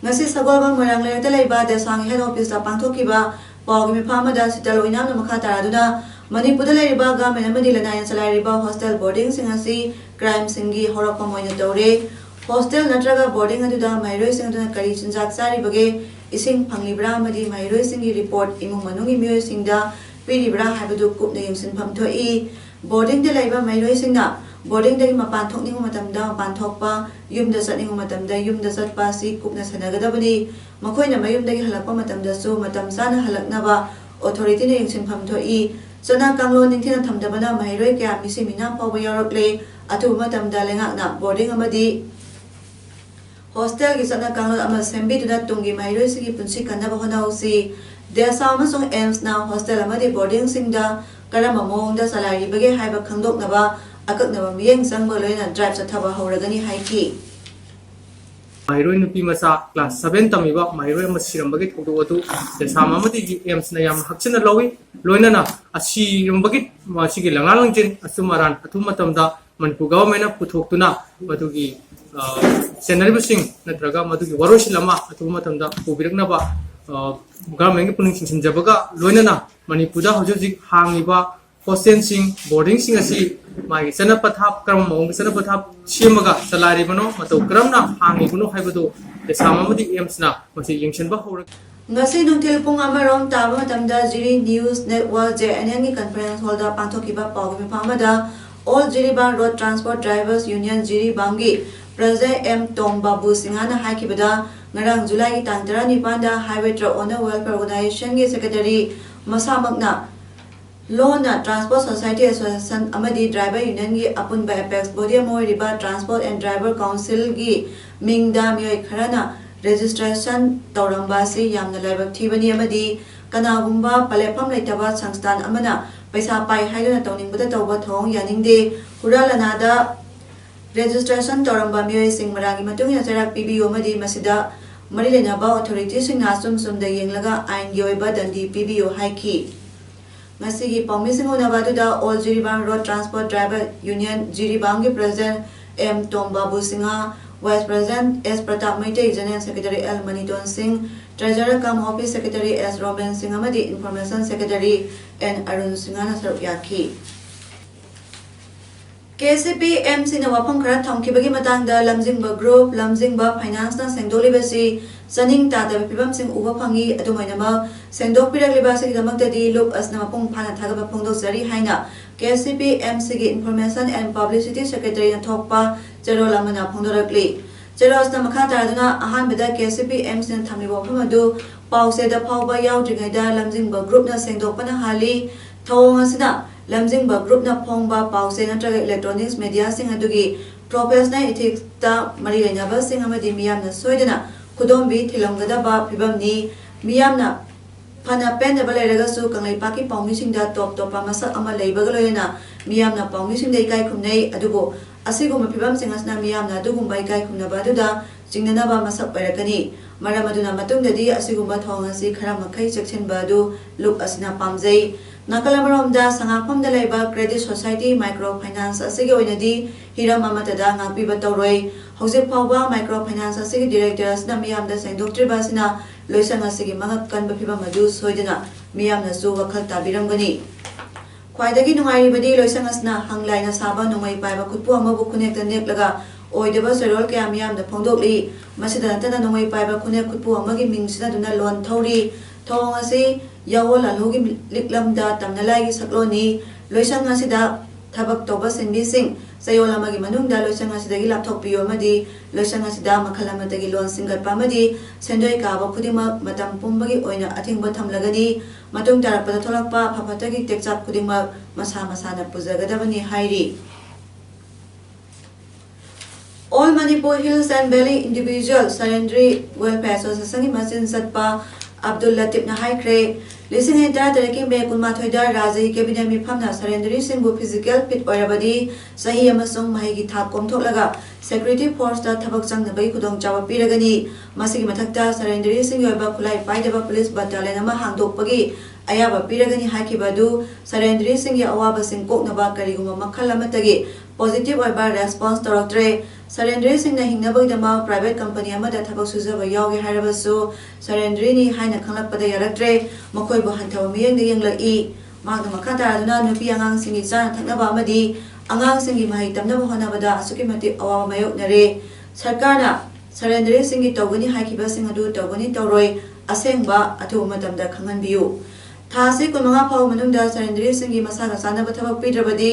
ꯉꯁꯤ ꯁꯒꯣꯜꯕꯟ ꯃꯣꯏꯔꯥꯡ ꯂꯩꯔꯛꯇ ꯂꯩꯕ ꯗꯦꯁꯥꯝꯒꯤ ꯍꯦꯗ ꯑꯣꯐꯤꯁꯇ ꯄꯥꯡꯊꯣꯛꯈꯤꯕ ꯄꯥꯎꯒꯤ ꯃꯤꯐꯝ ꯑꯃꯗ ꯁꯤꯇꯜ ꯑꯣꯏꯅꯥꯝꯅ ꯃꯈꯥ ꯇꯥꯔꯗꯨꯅ ꯃꯅꯤꯄꯨꯔꯗ ꯂꯩꯔꯤꯕ ꯒꯚꯔꯟꯃꯦꯟꯠ ꯑꯃꯗꯤ ꯂꯅꯥꯏꯅ ꯆꯂꯥꯏꯔꯤꯕ ꯍꯣꯁꯇꯦꯜ ꯕꯣꯔꯗꯤꯡꯁꯤꯡ ꯑꯁꯤ ꯀ꯭ꯔꯥꯏꯝꯁꯤꯡꯒꯤ ꯍꯧꯔꯛꯐꯝ ꯑꯣꯏꯅ ꯇꯧꯔꯦ꯫ ꯍꯣꯁꯇꯦꯜ ꯅꯠꯇ꯭ꯔꯒ ꯕꯣꯔꯗꯤꯡ ꯑꯗꯨꯗ ꯃꯍꯩꯔꯣꯏꯁꯤꯡ ꯑꯗꯨꯅ ꯀꯔꯤ ꯆꯤꯟꯖꯥꯛ ꯆꯥꯔꯤꯕꯒꯦ, ꯏꯁꯤꯡ ꯐꯪꯂꯤꯕ꯭ꯔꯥ ꯑꯃꯗꯤ ꯃꯍꯩꯔꯣꯏꯁꯤꯡꯒꯤ ꯔꯤꯄꯣꯔꯠ ꯏꯃꯨꯡ ꯃꯅꯨꯡꯒꯤ ꯃꯤꯑꯣꯏꯁꯤꯡꯗ ꯄꯤꯔꯤꯕ꯭ꯔꯥ ꯍꯥꯏꯕꯗꯨ ꯀꯨꯞꯅ ꯌꯦꯡꯁꯤꯟꯐꯝ ꯊꯣꯛꯏ꯫ ꯕꯣꯔꯗꯤꯡꯗ ꯂꯩꯕ ꯃꯍꯩꯔꯣꯏꯁꯤꯡꯅ ꯕꯣꯔꯗꯤꯡꯗꯒꯤ ꯃꯄꯥꯟ ꯊꯣꯛꯅꯤꯡꯕ ꯃꯇꯝꯗ ꯃꯄꯥꯟ ꯊꯣꯛꯄ, ꯌꯨꯝꯗ ꯆꯠꯅꯤꯡꯕ ꯃꯇꯝꯗ ꯌꯨꯝꯗ ꯆꯠꯄ ꯑꯁꯤ ꯀꯨꯞꯅ ꯁꯦꯟꯅꯒꯗꯕꯅꯤ꯫ ꯃꯈꯣꯏꯅ ꯃꯌꯨꯝꯗꯒꯤ ꯍꯜꯂꯛꯄ ꯃꯇꯝꯗꯁꯨ ꯃꯇꯝ ꯆꯥꯅ ꯍꯜꯂꯛꯅꯕ ꯑꯣꯊꯣꯔꯤꯇꯤꯅ ꯌꯦꯡꯁꯤꯟꯐꯝ ꯊꯣꯛꯏ꯫ ꯆꯠꯅ ꯀꯥꯡꯂꯣꯟ ꯅꯤꯡꯊꯤꯅ ꯊꯝꯗꯕꯅ ꯃꯍꯩꯔꯣꯏ ꯀꯌꯥ ꯃꯤꯁꯤ ꯃꯤꯅꯥ ꯐꯥꯎꯕ ꯌꯥꯎꯔꯛꯂꯦ꯫ ꯑꯊꯨꯕ ꯃꯇꯝꯗ ꯂꯩꯉꯥꯛꯅ ꯕꯣꯔꯗꯤꯡ ꯑꯃꯗꯤ ꯍꯣꯁꯇꯦꯜꯒꯤ ꯆꯠꯅ ꯀꯥꯡꯂꯣꯟ ꯑꯃ ꯁꯦꯝꯕꯤꯗꯨꯅ ꯇꯨꯡꯒꯤ ꯃꯍꯩꯔꯣꯏꯁꯤꯡꯒꯤ ꯄꯨꯟꯁꯤ ꯀꯟꯅꯕ ꯍꯣꯠꯅꯍꯧꯁꯤ꯫ ꯗꯦꯁꯥ ꯑꯃꯁꯨꯡ ꯑꯦꯝꯁꯅ ꯍꯣꯁꯇꯦꯜ ꯑꯃꯗꯤ ꯕꯣꯔꯗꯤꯡꯁꯤꯡꯗ ꯀꯔꯝꯕ ꯃꯑꯣꯡꯗ ꯆꯂꯥꯏꯔꯤꯕꯒꯦ ꯍꯥꯏꯕ ꯈꯪꯗꯣꯛꯅꯕ ꯑꯀꯛꯅꯕ ꯃꯤꯠꯌꯦꯡ ꯆꯪꯕꯒ ꯂꯣꯏꯅꯅ ꯗ꯭ꯔꯥꯏꯚ ꯆꯠꯊꯕ ꯍꯧꯔꯒꯅꯤ ꯍꯥꯏꯈꯤ꯫ ꯃꯍꯩꯔꯣꯏ ꯅꯨꯄꯤ ꯃꯆꯥ ꯀ꯭ꯂꯥꯁ ꯁꯚꯦꯟ ꯇꯝꯃꯤꯕ ꯃꯍꯩꯔꯣꯏ ꯑꯃ ꯁꯤꯔꯝꯕꯒꯤ ꯊꯧꯗꯣꯛ ꯑꯗꯨ ꯗꯦꯁꯥꯝ ꯑꯃꯗꯤ ꯑꯦꯝꯁꯅ ꯌꯥꯝꯅ ꯍꯛꯆꯤꯟꯅ ꯂꯧꯏ꯫ ꯂꯣꯏꯅꯅ ꯑꯁꯤꯔꯝꯕꯒꯤ ꯃꯁꯤꯒꯤ ꯂꯪꯂꯥ ꯂꯪꯖꯦꯟ ꯑꯆꯨꯝ ꯑꯔꯥꯟ ꯑꯊꯨꯕ ꯃꯇꯝꯗ ꯃꯅꯤꯄꯨꯔ ꯒꯚꯔꯟꯃꯦꯟꯠꯅ ꯄꯨꯊꯣꯛꯇꯨꯅ ꯃꯗꯨꯒꯤ, ꯑ, ꯆꯦꯟꯅꯔꯤꯕꯁꯤꯡ ꯅꯠꯇ꯭ꯔꯒ ꯃꯗꯨꯒꯤ ꯋꯥꯔꯣꯏꯁꯤꯟ ꯑꯃ ꯑꯊꯨꯕ ꯃꯇꯝꯗ ꯄꯨꯕꯤꯔꯛꯅꯕ, ꯑ, ꯒꯚꯔꯟꯃꯦꯟꯠꯀꯤ ꯄꯨꯛꯅꯤꯡ ꯆꯤꯡꯁꯤꯟꯖꯕꯒ ꯂꯣꯏꯅꯅ ꯃꯅꯤꯄꯨꯔꯗ ꯍꯧꯖꯤꯛ ꯍꯧꯖꯤꯛ ꯍꯥꯡꯉꯤꯕ ꯍꯣꯁꯇꯦꯜꯁꯤꯡ, ꯕꯣꯔꯗꯤꯡꯁꯤꯡ ꯑꯁꯤ ꯃꯥꯒꯤ ꯆꯠꯅ ꯄꯊꯥꯞ, ꯀꯔꯝꯕ ꯃꯑꯣꯡꯗ ꯆꯠꯅ ꯄꯊꯥꯞ ꯁꯦꯝꯃꯒ ꯆꯂꯥꯏꯔꯤꯕꯅꯣ, ꯃꯇꯧ ꯀꯔꯝꯅ ꯍꯥꯡꯉꯤꯕꯅꯣ ꯍꯥꯏꯕꯗꯨ ꯗꯦꯁꯥꯝ ꯑꯃꯗꯤ ꯑꯦꯝꯁꯅ ꯃꯁꯤ ꯌꯦꯡꯁꯤꯟꯕ ꯍꯧꯔꯒ ꯉꯁꯤ ꯅꯨꯡꯊꯤꯜ ꯄꯨꯡ ꯑꯃꯔꯣꯝ ꯇꯥꯕ ꯃꯇꯝꯗ Jiri news network, J N ꯑꯦꯟꯒꯤ ꯀꯟꯐꯔꯦꯟꯁ ꯍꯣꯜꯗ ꯄꯥꯡꯊꯣꯛꯈꯤꯕ ꯄꯥꯎꯒꯤ ꯃꯤꯐꯝ ꯑꯃꯗ All Jiribam Road Transport Drivers Union ꯖꯤꯔꯤꯕꯥꯝꯒꯤ ꯄ꯭ꯔꯖꯦꯟꯠ ꯑꯦꯝ ꯇꯣꯝ ꯕꯥꯕꯨ ꯁꯤꯡꯍꯅ ꯍꯥꯏꯈꯤꯕꯗ, ꯉꯔꯥꯡ ꯖꯨꯂꯥꯏꯒꯤ ꯇꯥꯡ ꯇꯔꯥꯅꯤꯄꯥꯟꯗ Highway Truck Owner Welfare Organizationꯒꯤ ꯁꯦꯀ꯭ꯔꯦꯇꯔꯤ ꯃꯁꯥꯃꯛꯅ ꯂꯣꯟꯅ Transport Society Association ꯑꯃꯗꯤ Driver Unionꯒꯤ ꯑꯄꯨꯟꯕ apex body ꯑꯃ ꯑꯣꯏꯔꯤꯕ Transport and Driver Councilꯒꯤ ꯃꯤꯡꯗ ꯃꯤꯑꯣꯏ ꯈꯔꯅ registration ꯇꯧꯔꯝꯕ ꯑꯁꯤ ꯌꯥꯝꯅ ꯂꯥꯏꯕꯛ ꯊꯤꯕꯅꯤ ꯑꯃꯗꯤ ꯀꯅꯥꯒꯨꯝꯕ ꯄ꯭ꯂꯦꯠꯐꯣꯝ ꯂꯩꯇꯕ ꯁꯪꯁꯊꯥꯟ ꯑꯃꯅ ꯄꯩꯁꯥ ꯄꯥꯏ ꯍꯥꯏꯗꯨꯅ ꯇꯧꯅꯤꯡꯕꯗ ꯇꯧꯕ ꯊꯧꯑꯣꯡ ꯌꯥꯅꯤꯡꯗꯦ꯫ ꯍꯨꯔꯥꯟ ꯂꯥꯟꯅꯥꯗ registration ꯇꯧꯔꯝꯕ ꯃꯤꯑꯣꯏꯁꯤꯡ ꯃꯔꯥꯒꯤ ꯃꯇꯨꯡ ꯏꯟꯅ ꯆꯩꯔꯥꯛ ꯄꯤꯕꯤꯌꯨ ꯑꯃꯗꯤ ꯃꯁꯤꯗ ꯃꯔꯤ ꯂꯩꯅꯕ authorityꯁꯤꯡꯅ ꯑꯆꯨꯝ ꯆꯨꯝꯗ ꯌꯦꯡꯂꯒ ꯑꯥꯏꯟꯒꯤ ꯑꯣꯏꯕ ꯗꯟꯗꯤ ꯄꯤꯕꯤꯌꯨ ꯍꯥꯏꯈꯤ꯫ ꯉꯁꯤꯒꯤ ꯄꯥꯎꯃꯤꯁꯤꯡ ꯎꯅꯕ ꯑꯗꯨꯗ All Jiribam Road Transport Driver Union Jiribamꯒꯤ President M ꯇꯣꯝꯕꯥꯕꯨ Singh, Vice President S Pratap Meitei, General Secretary L ꯃꯅꯤꯇꯣꯟ ꯁꯤꯡ, Treasurer cum Office Secretary S robin ꯁꯤꯡ ꯑꯃꯗꯤ Information Secretary N ꯑꯔꯨꯟ ꯁꯤꯡꯍꯅ ꯁꯔꯨꯛ ꯌꯥꯈꯤ꯫ KCPMCꯅ ꯋꯥꯐꯝ ꯈꯔ ꯊꯝꯈꯤꯕꯒꯤ ꯃꯇꯥꯡꯗ ꯂꯝꯖꯤꯡꯕ group, ꯂꯝꯖꯤꯡꯕ financeꯅ ꯁꯦꯡꯗꯣꯛꯂꯤꯕꯁꯤ ꯆꯥꯅꯤꯡ ꯇꯥꯗꯕ ꯐꯤꯕꯝꯁꯤꯡ ꯎꯕ ꯐꯪꯏ꯫ ꯑꯗꯨꯝ ꯑꯣꯏꯅꯃꯛ, ꯁꯦꯡꯗꯣꯛꯄꯤꯔꯛꯂꯤꯕ ꯑꯁꯤꯒꯤꯗꯃꯛꯇꯗꯤ ꯂꯨꯞ ꯑꯁꯤꯅ ꯃꯄꯨꯡ ꯐꯥꯅ ꯊꯥꯒꯠꯄ ꯐꯣꯡꯗꯣꯛꯆꯔꯤ ꯍꯥꯏꯅ KCPMCꯒꯤ Information and Publicity Secretaryꯅ ꯊꯣꯛꯄ ꯆꯦꯔꯣꯜ ꯑꯃꯅ ꯐꯣꯡꯗꯣꯔꯛꯂꯤ꯫ ꯆꯦꯔꯣꯜ ꯑꯁꯤꯅ ꯃꯈꯥ ꯇꯥꯔꯗꯨꯅ ꯑꯍꯥꯟꯕꯗ KCPMCꯅ ꯊꯝꯂꯤꯕ ꯋꯥꯐꯝ ꯑꯗꯨ ꯄꯥꯎꯆꯦꯗ ꯐꯥꯎꯕ ꯌꯥꯎꯗ꯭ꯔꯤꯉꯩꯗ ꯂꯝꯖꯤꯡꯕ groupꯅ ꯁꯦꯡꯗꯣꯛꯄꯅ ꯍꯥꯜꯂꯤ꯫ ꯊꯧꯑꯣꯡ ꯑꯁꯤꯅ ꯂꯝꯖꯤꯡꯕ groupꯅ ꯐꯣꯡꯕ ꯄꯥꯎꯆꯦ ꯅꯠꯇ꯭ꯔꯒ electronics mediaꯁꯤꯡ ꯑꯗꯨꯒꯤ professional ethicsta ꯃꯔꯤ ꯂꯩꯅꯕꯁꯤꯡ ꯑꯃꯗꯤ ꯃꯤꯌꯥꯝꯅ ꯁꯣꯏꯗꯅ ꯈꯨꯗꯣꯝꯕꯤ ꯊꯤꯜꯂꯝꯒꯗꯕ ꯐꯤꯕꯝꯅꯤ꯫ ꯃꯤꯌꯥꯝꯅ ꯐꯅ ꯄꯦꯟꯗꯕ ꯂꯩꯔꯒꯁꯨ ꯀꯪꯂꯩꯄꯥꯛꯀꯤ ꯄꯥꯎꯃꯤꯁꯤꯡꯗ ꯇꯣꯞ ꯇꯣꯞꯄ ꯃꯁꯛ ꯑꯃ ꯂꯩꯕꯒ ꯂꯣꯏꯅꯅ ꯃꯤꯌꯥꯝꯅ ꯄꯥꯎꯃꯤꯁꯤꯡꯗ ꯏꯀꯥꯏ ꯈꯨꯝꯅꯩ꯫ ꯑꯗꯨꯕꯨ ꯑꯁꯤꯒꯨꯝꯕ ꯐꯤꯕꯝꯁꯤꯡ ꯑꯁꯤꯅ ꯃꯤꯌꯥꯝꯅ ꯑꯗꯨꯒꯨꯝꯕ ꯏꯀꯥꯏ ꯈꯨꯝꯅꯕ ꯑꯗꯨꯗ ꯆꯤꯡꯅꯅꯕ ꯃꯁꯛ ꯑꯣꯏꯔꯛꯀꯅꯤ꯫ ꯃꯔꯝ ꯑꯗꯨꯅ ꯃꯇꯨꯡꯗꯗꯤ ꯑꯁꯤꯒꯨꯝꯕ ꯊꯧꯑꯣꯡ ꯑꯁꯤ ꯈꯔ ꯃꯈꯩ ꯆꯦꯛꯁꯤꯟꯕ ꯑꯗꯨ ꯂꯨꯞ ꯑꯁꯤꯅ ꯄꯥꯝꯖꯩ꯫ ꯅꯥꯀꯜ ꯑꯃꯔꯣꯝꯗ ꯁꯉꯥꯛꯐꯝꯗ ꯂꯩꯕ Credit Society Micro Finance ꯑꯁꯤꯒꯤ ꯑꯣꯏꯅꯗꯤ ꯍꯤꯔꯝ ꯑꯃꯠꯇꯗ ꯉꯥꯛꯄꯤꯕ ꯇꯧꯔꯣꯏ꯫ ꯍꯧꯖꯤꯛ ꯐꯥꯎꯕ micro finance ꯑꯁꯤꯒꯤ director ꯑꯁꯤꯅ ꯃꯤꯌꯥꯝꯗ ꯁꯦꯡꯗꯣꯛꯇ꯭ꯔꯤꯕ ꯑꯁꯤꯅ ꯂꯣꯏꯁꯪ ꯑꯁꯤꯒꯤ ꯃꯉꯛ ꯀꯟꯕ ꯐꯤꯕꯝ ꯑꯗꯨ ꯁꯣꯏꯗꯅ ꯃꯤꯌꯥꯝꯅꯁꯨ ꯋꯥꯈꯜ ꯇꯥꯕꯤꯔꯝꯒꯅꯤ꯫ ꯈ꯭ꯋꯥꯏꯗꯒꯤ ꯅꯨꯡꯉꯥꯏꯔꯤꯕꯗꯤ ꯂꯣꯏꯁꯪ ꯑꯁꯤꯅ ꯍꯪꯂꯥꯏꯅ ꯁꯥꯕ ꯅꯣꯡꯃꯩ ꯄꯥꯏꯕ ꯈꯨꯠꯄꯨ ꯑꯃꯕꯨ ꯈꯨꯅꯦꯛꯇ ꯅꯦꯛꯂꯒ ꯑꯣꯏꯗꯕ ꯆꯣꯏꯔꯣꯜ ꯀꯌꯥ ꯃꯤꯌꯥꯝꯗ ꯐꯣꯡꯗꯣꯛꯂꯤ꯫ ꯃꯁꯤꯗ ꯅꯠꯇꯅ ꯅꯣꯡꯃꯩ ꯄꯥꯏꯕ ꯈꯨꯅꯦꯛ ꯈꯨꯠꯄꯨ ꯑꯃꯒꯤ ꯃꯤꯡ ꯁꯤꯖꯤꯟꯅꯗꯨꯅ ꯂꯣꯟ ꯊꯧꯔꯤ꯫ ꯊꯧꯑꯣꯡ ꯑꯁꯤ ꯌꯥꯑꯣ ꯂꯥꯂꯨꯒꯤ ꯂꯤꯛꯂꯝꯗ ꯇꯝꯅꯂꯥꯏꯒꯤ ꯁꯛꯂꯣꯟꯅꯤ꯫ ꯂꯣꯏꯁꯪ ꯑꯁꯤꯗ ꯊꯕꯛ ꯇꯧꯕ ꯁꯤꯟꯃꯤꯁꯤꯡ ꯆꯌꯣꯜ ꯑꯃꯒꯤ ꯃꯅꯨꯡꯗ ꯂꯣꯏꯁꯪ ꯑꯁꯤꯗꯒꯤ ꯂꯥꯞꯊꯣꯛꯄꯤꯌꯨ ꯑꯃꯗꯤ ꯂꯣꯏꯁꯪ ꯑꯁꯤꯗ ꯃꯈꯜ ꯑꯃꯠꯇꯒꯤ ꯂꯣꯟ ꯁꯤꯡꯒꯠꯄ ꯑꯃꯗꯤ ꯁꯦꯟꯗꯣꯏ ꯀꯥꯕ ꯈꯨꯗꯤꯡꯃꯛ ꯃꯇꯝ ꯄꯨꯝꯕꯒꯤ ꯑꯣꯏꯅ ꯑꯊꯤꯡꯕ ꯊꯝꯂꯒꯅꯤ꯫ ꯃꯇꯨꯡ ꯇꯥꯔꯛꯄꯗ ꯊꯣꯛꯂꯛꯄ ꯑꯐ ꯐꯠꯇꯒꯤ ꯇꯦꯛꯆꯥꯛ ꯈꯨꯗꯤꯡꯃꯛ ꯃꯁꯥ ꯃꯁꯥꯅ ꯄꯨꯖꯒꯗꯕꯅꯤ ꯍꯥꯏꯔꯤ꯫ All Manipur Hills and Valley Individual Surrendary Welfare Associationꯒꯤ ꯃꯆꯤꯟ ꯆꯠꯄ ꯑꯕꯗꯨꯜ ꯂꯇꯤꯐꯅ ꯍꯥꯏꯈ꯭ꯔꯦ, ꯂꯤꯁꯤꯡ ꯑꯅꯤ ꯇꯔꯥꯇꯔꯦꯠꯀꯤ ꯃꯦ ꯀꯨꯟꯃꯥꯊꯣꯏꯗ ꯔꯥꯖ꯭ꯌꯒꯤ cabinet ꯃꯤꯐꯝꯅ surrenderyꯁꯤꯡꯕꯨ physical fit ꯑꯣꯏꯔꯕꯗꯤ ꯆꯍꯤ ꯑꯃꯁꯨꯡ ꯃꯍꯩꯒꯤ ꯊꯥꯛ ꯀꯣꯝꯊꯣꯛꯂꯒ security forceꯇ ꯊꯕꯛ ꯆꯪꯅꯕꯒꯤ ꯈꯨꯗꯣꯡꯆꯥꯕ ꯄꯤꯔꯒꯅꯤ꯫ ꯃꯁꯤꯒꯤ ꯃꯊꯛꯇ surrenderyꯁꯤꯡꯒꯤ ꯑꯣꯏꯕ ꯈꯨꯠꯂꯥꯏ ꯄꯥꯏꯗꯕ police battalion ꯑꯃ ꯍꯥꯡꯗꯣꯛꯄꯒꯤ ꯑꯌꯥꯕ ꯄꯤꯔꯒꯅꯤ ꯍꯥꯏꯈꯤꯕ ꯑꯗꯨ surrenderyꯁꯤꯡꯒꯤ ꯑꯋꯥꯕꯁꯤꯡ ꯀꯣꯛꯅꯕ ꯀꯔꯤꯒꯨꯝꯕ ꯃꯈꯜ ꯑꯃꯠꯇꯒꯤ positive ꯑꯣꯏꯕ response ꯇꯧꯔꯛꯇ꯭ꯔꯦ꯫ Surrenderyꯁꯤꯡꯅ ꯍꯤꯡꯅꯕꯒꯤꯗꯃꯛ private company ꯑꯃꯗ ꯊꯕꯛ ꯁꯨꯖꯕ ꯌꯥꯎꯒꯦ ꯍꯥꯏꯔꯕꯁꯨ surrenderyꯅꯤ ꯍꯥꯏꯅ ꯈꯪꯂꯛꯄꯗ ꯌꯥꯔꯛꯇ꯭ꯔꯦ꯫ ꯃꯈꯣꯏꯕꯨ ꯍꯟꯊꯕ ꯃꯤꯠꯌꯦꯡꯗ ꯌꯦꯡꯂꯛꯏ꯫ ꯃꯍꯥꯛꯅ ꯃꯈꯥ ꯇꯥꯔꯗꯨꯅ ꯅꯨꯄꯤ ꯑꯉꯥꯡꯁꯤꯡꯒꯤ ꯆꯥꯅ ꯊꯛꯅꯕ ꯑꯃꯗꯤ ꯑꯉꯥꯡꯁꯤꯡꯒꯤ ꯃꯍꯩ ꯇꯝꯅꯕ ꯍꯣꯠꯅꯕꯗ ꯑꯁꯨꯛꯀꯤ ꯃꯇꯤꯛ ꯑꯋꯥꯕ ꯃꯥꯌꯣꯛꯅꯔꯦ꯫ ꯁꯔꯀꯥꯔꯅ surrenderyꯁꯤꯡꯒꯤ ꯇꯧꯒꯅꯤ ꯍꯥꯏꯈꯤꯕꯁꯤꯡ ꯑꯗꯨ ꯇꯧꯒꯅꯤ ꯇꯧꯔꯣꯏ, ꯑꯁꯦꯡꯕ ꯑꯊꯨꯕ ꯃꯇꯝꯗ ꯈꯪꯍꯟꯕꯤꯌꯨ꯫ ꯊꯥ ꯑꯁꯤ ꯀꯨꯟꯃꯉꯥ ꯐꯥꯎꯕ ꯃꯅꯨꯡꯗ surrenderyꯁꯤꯡꯒꯤ ꯃꯁꯥꯒ ꯆꯥꯟꯅꯕ ꯊꯕꯛ ꯄꯤꯗ꯭ꯔꯕꯗꯤ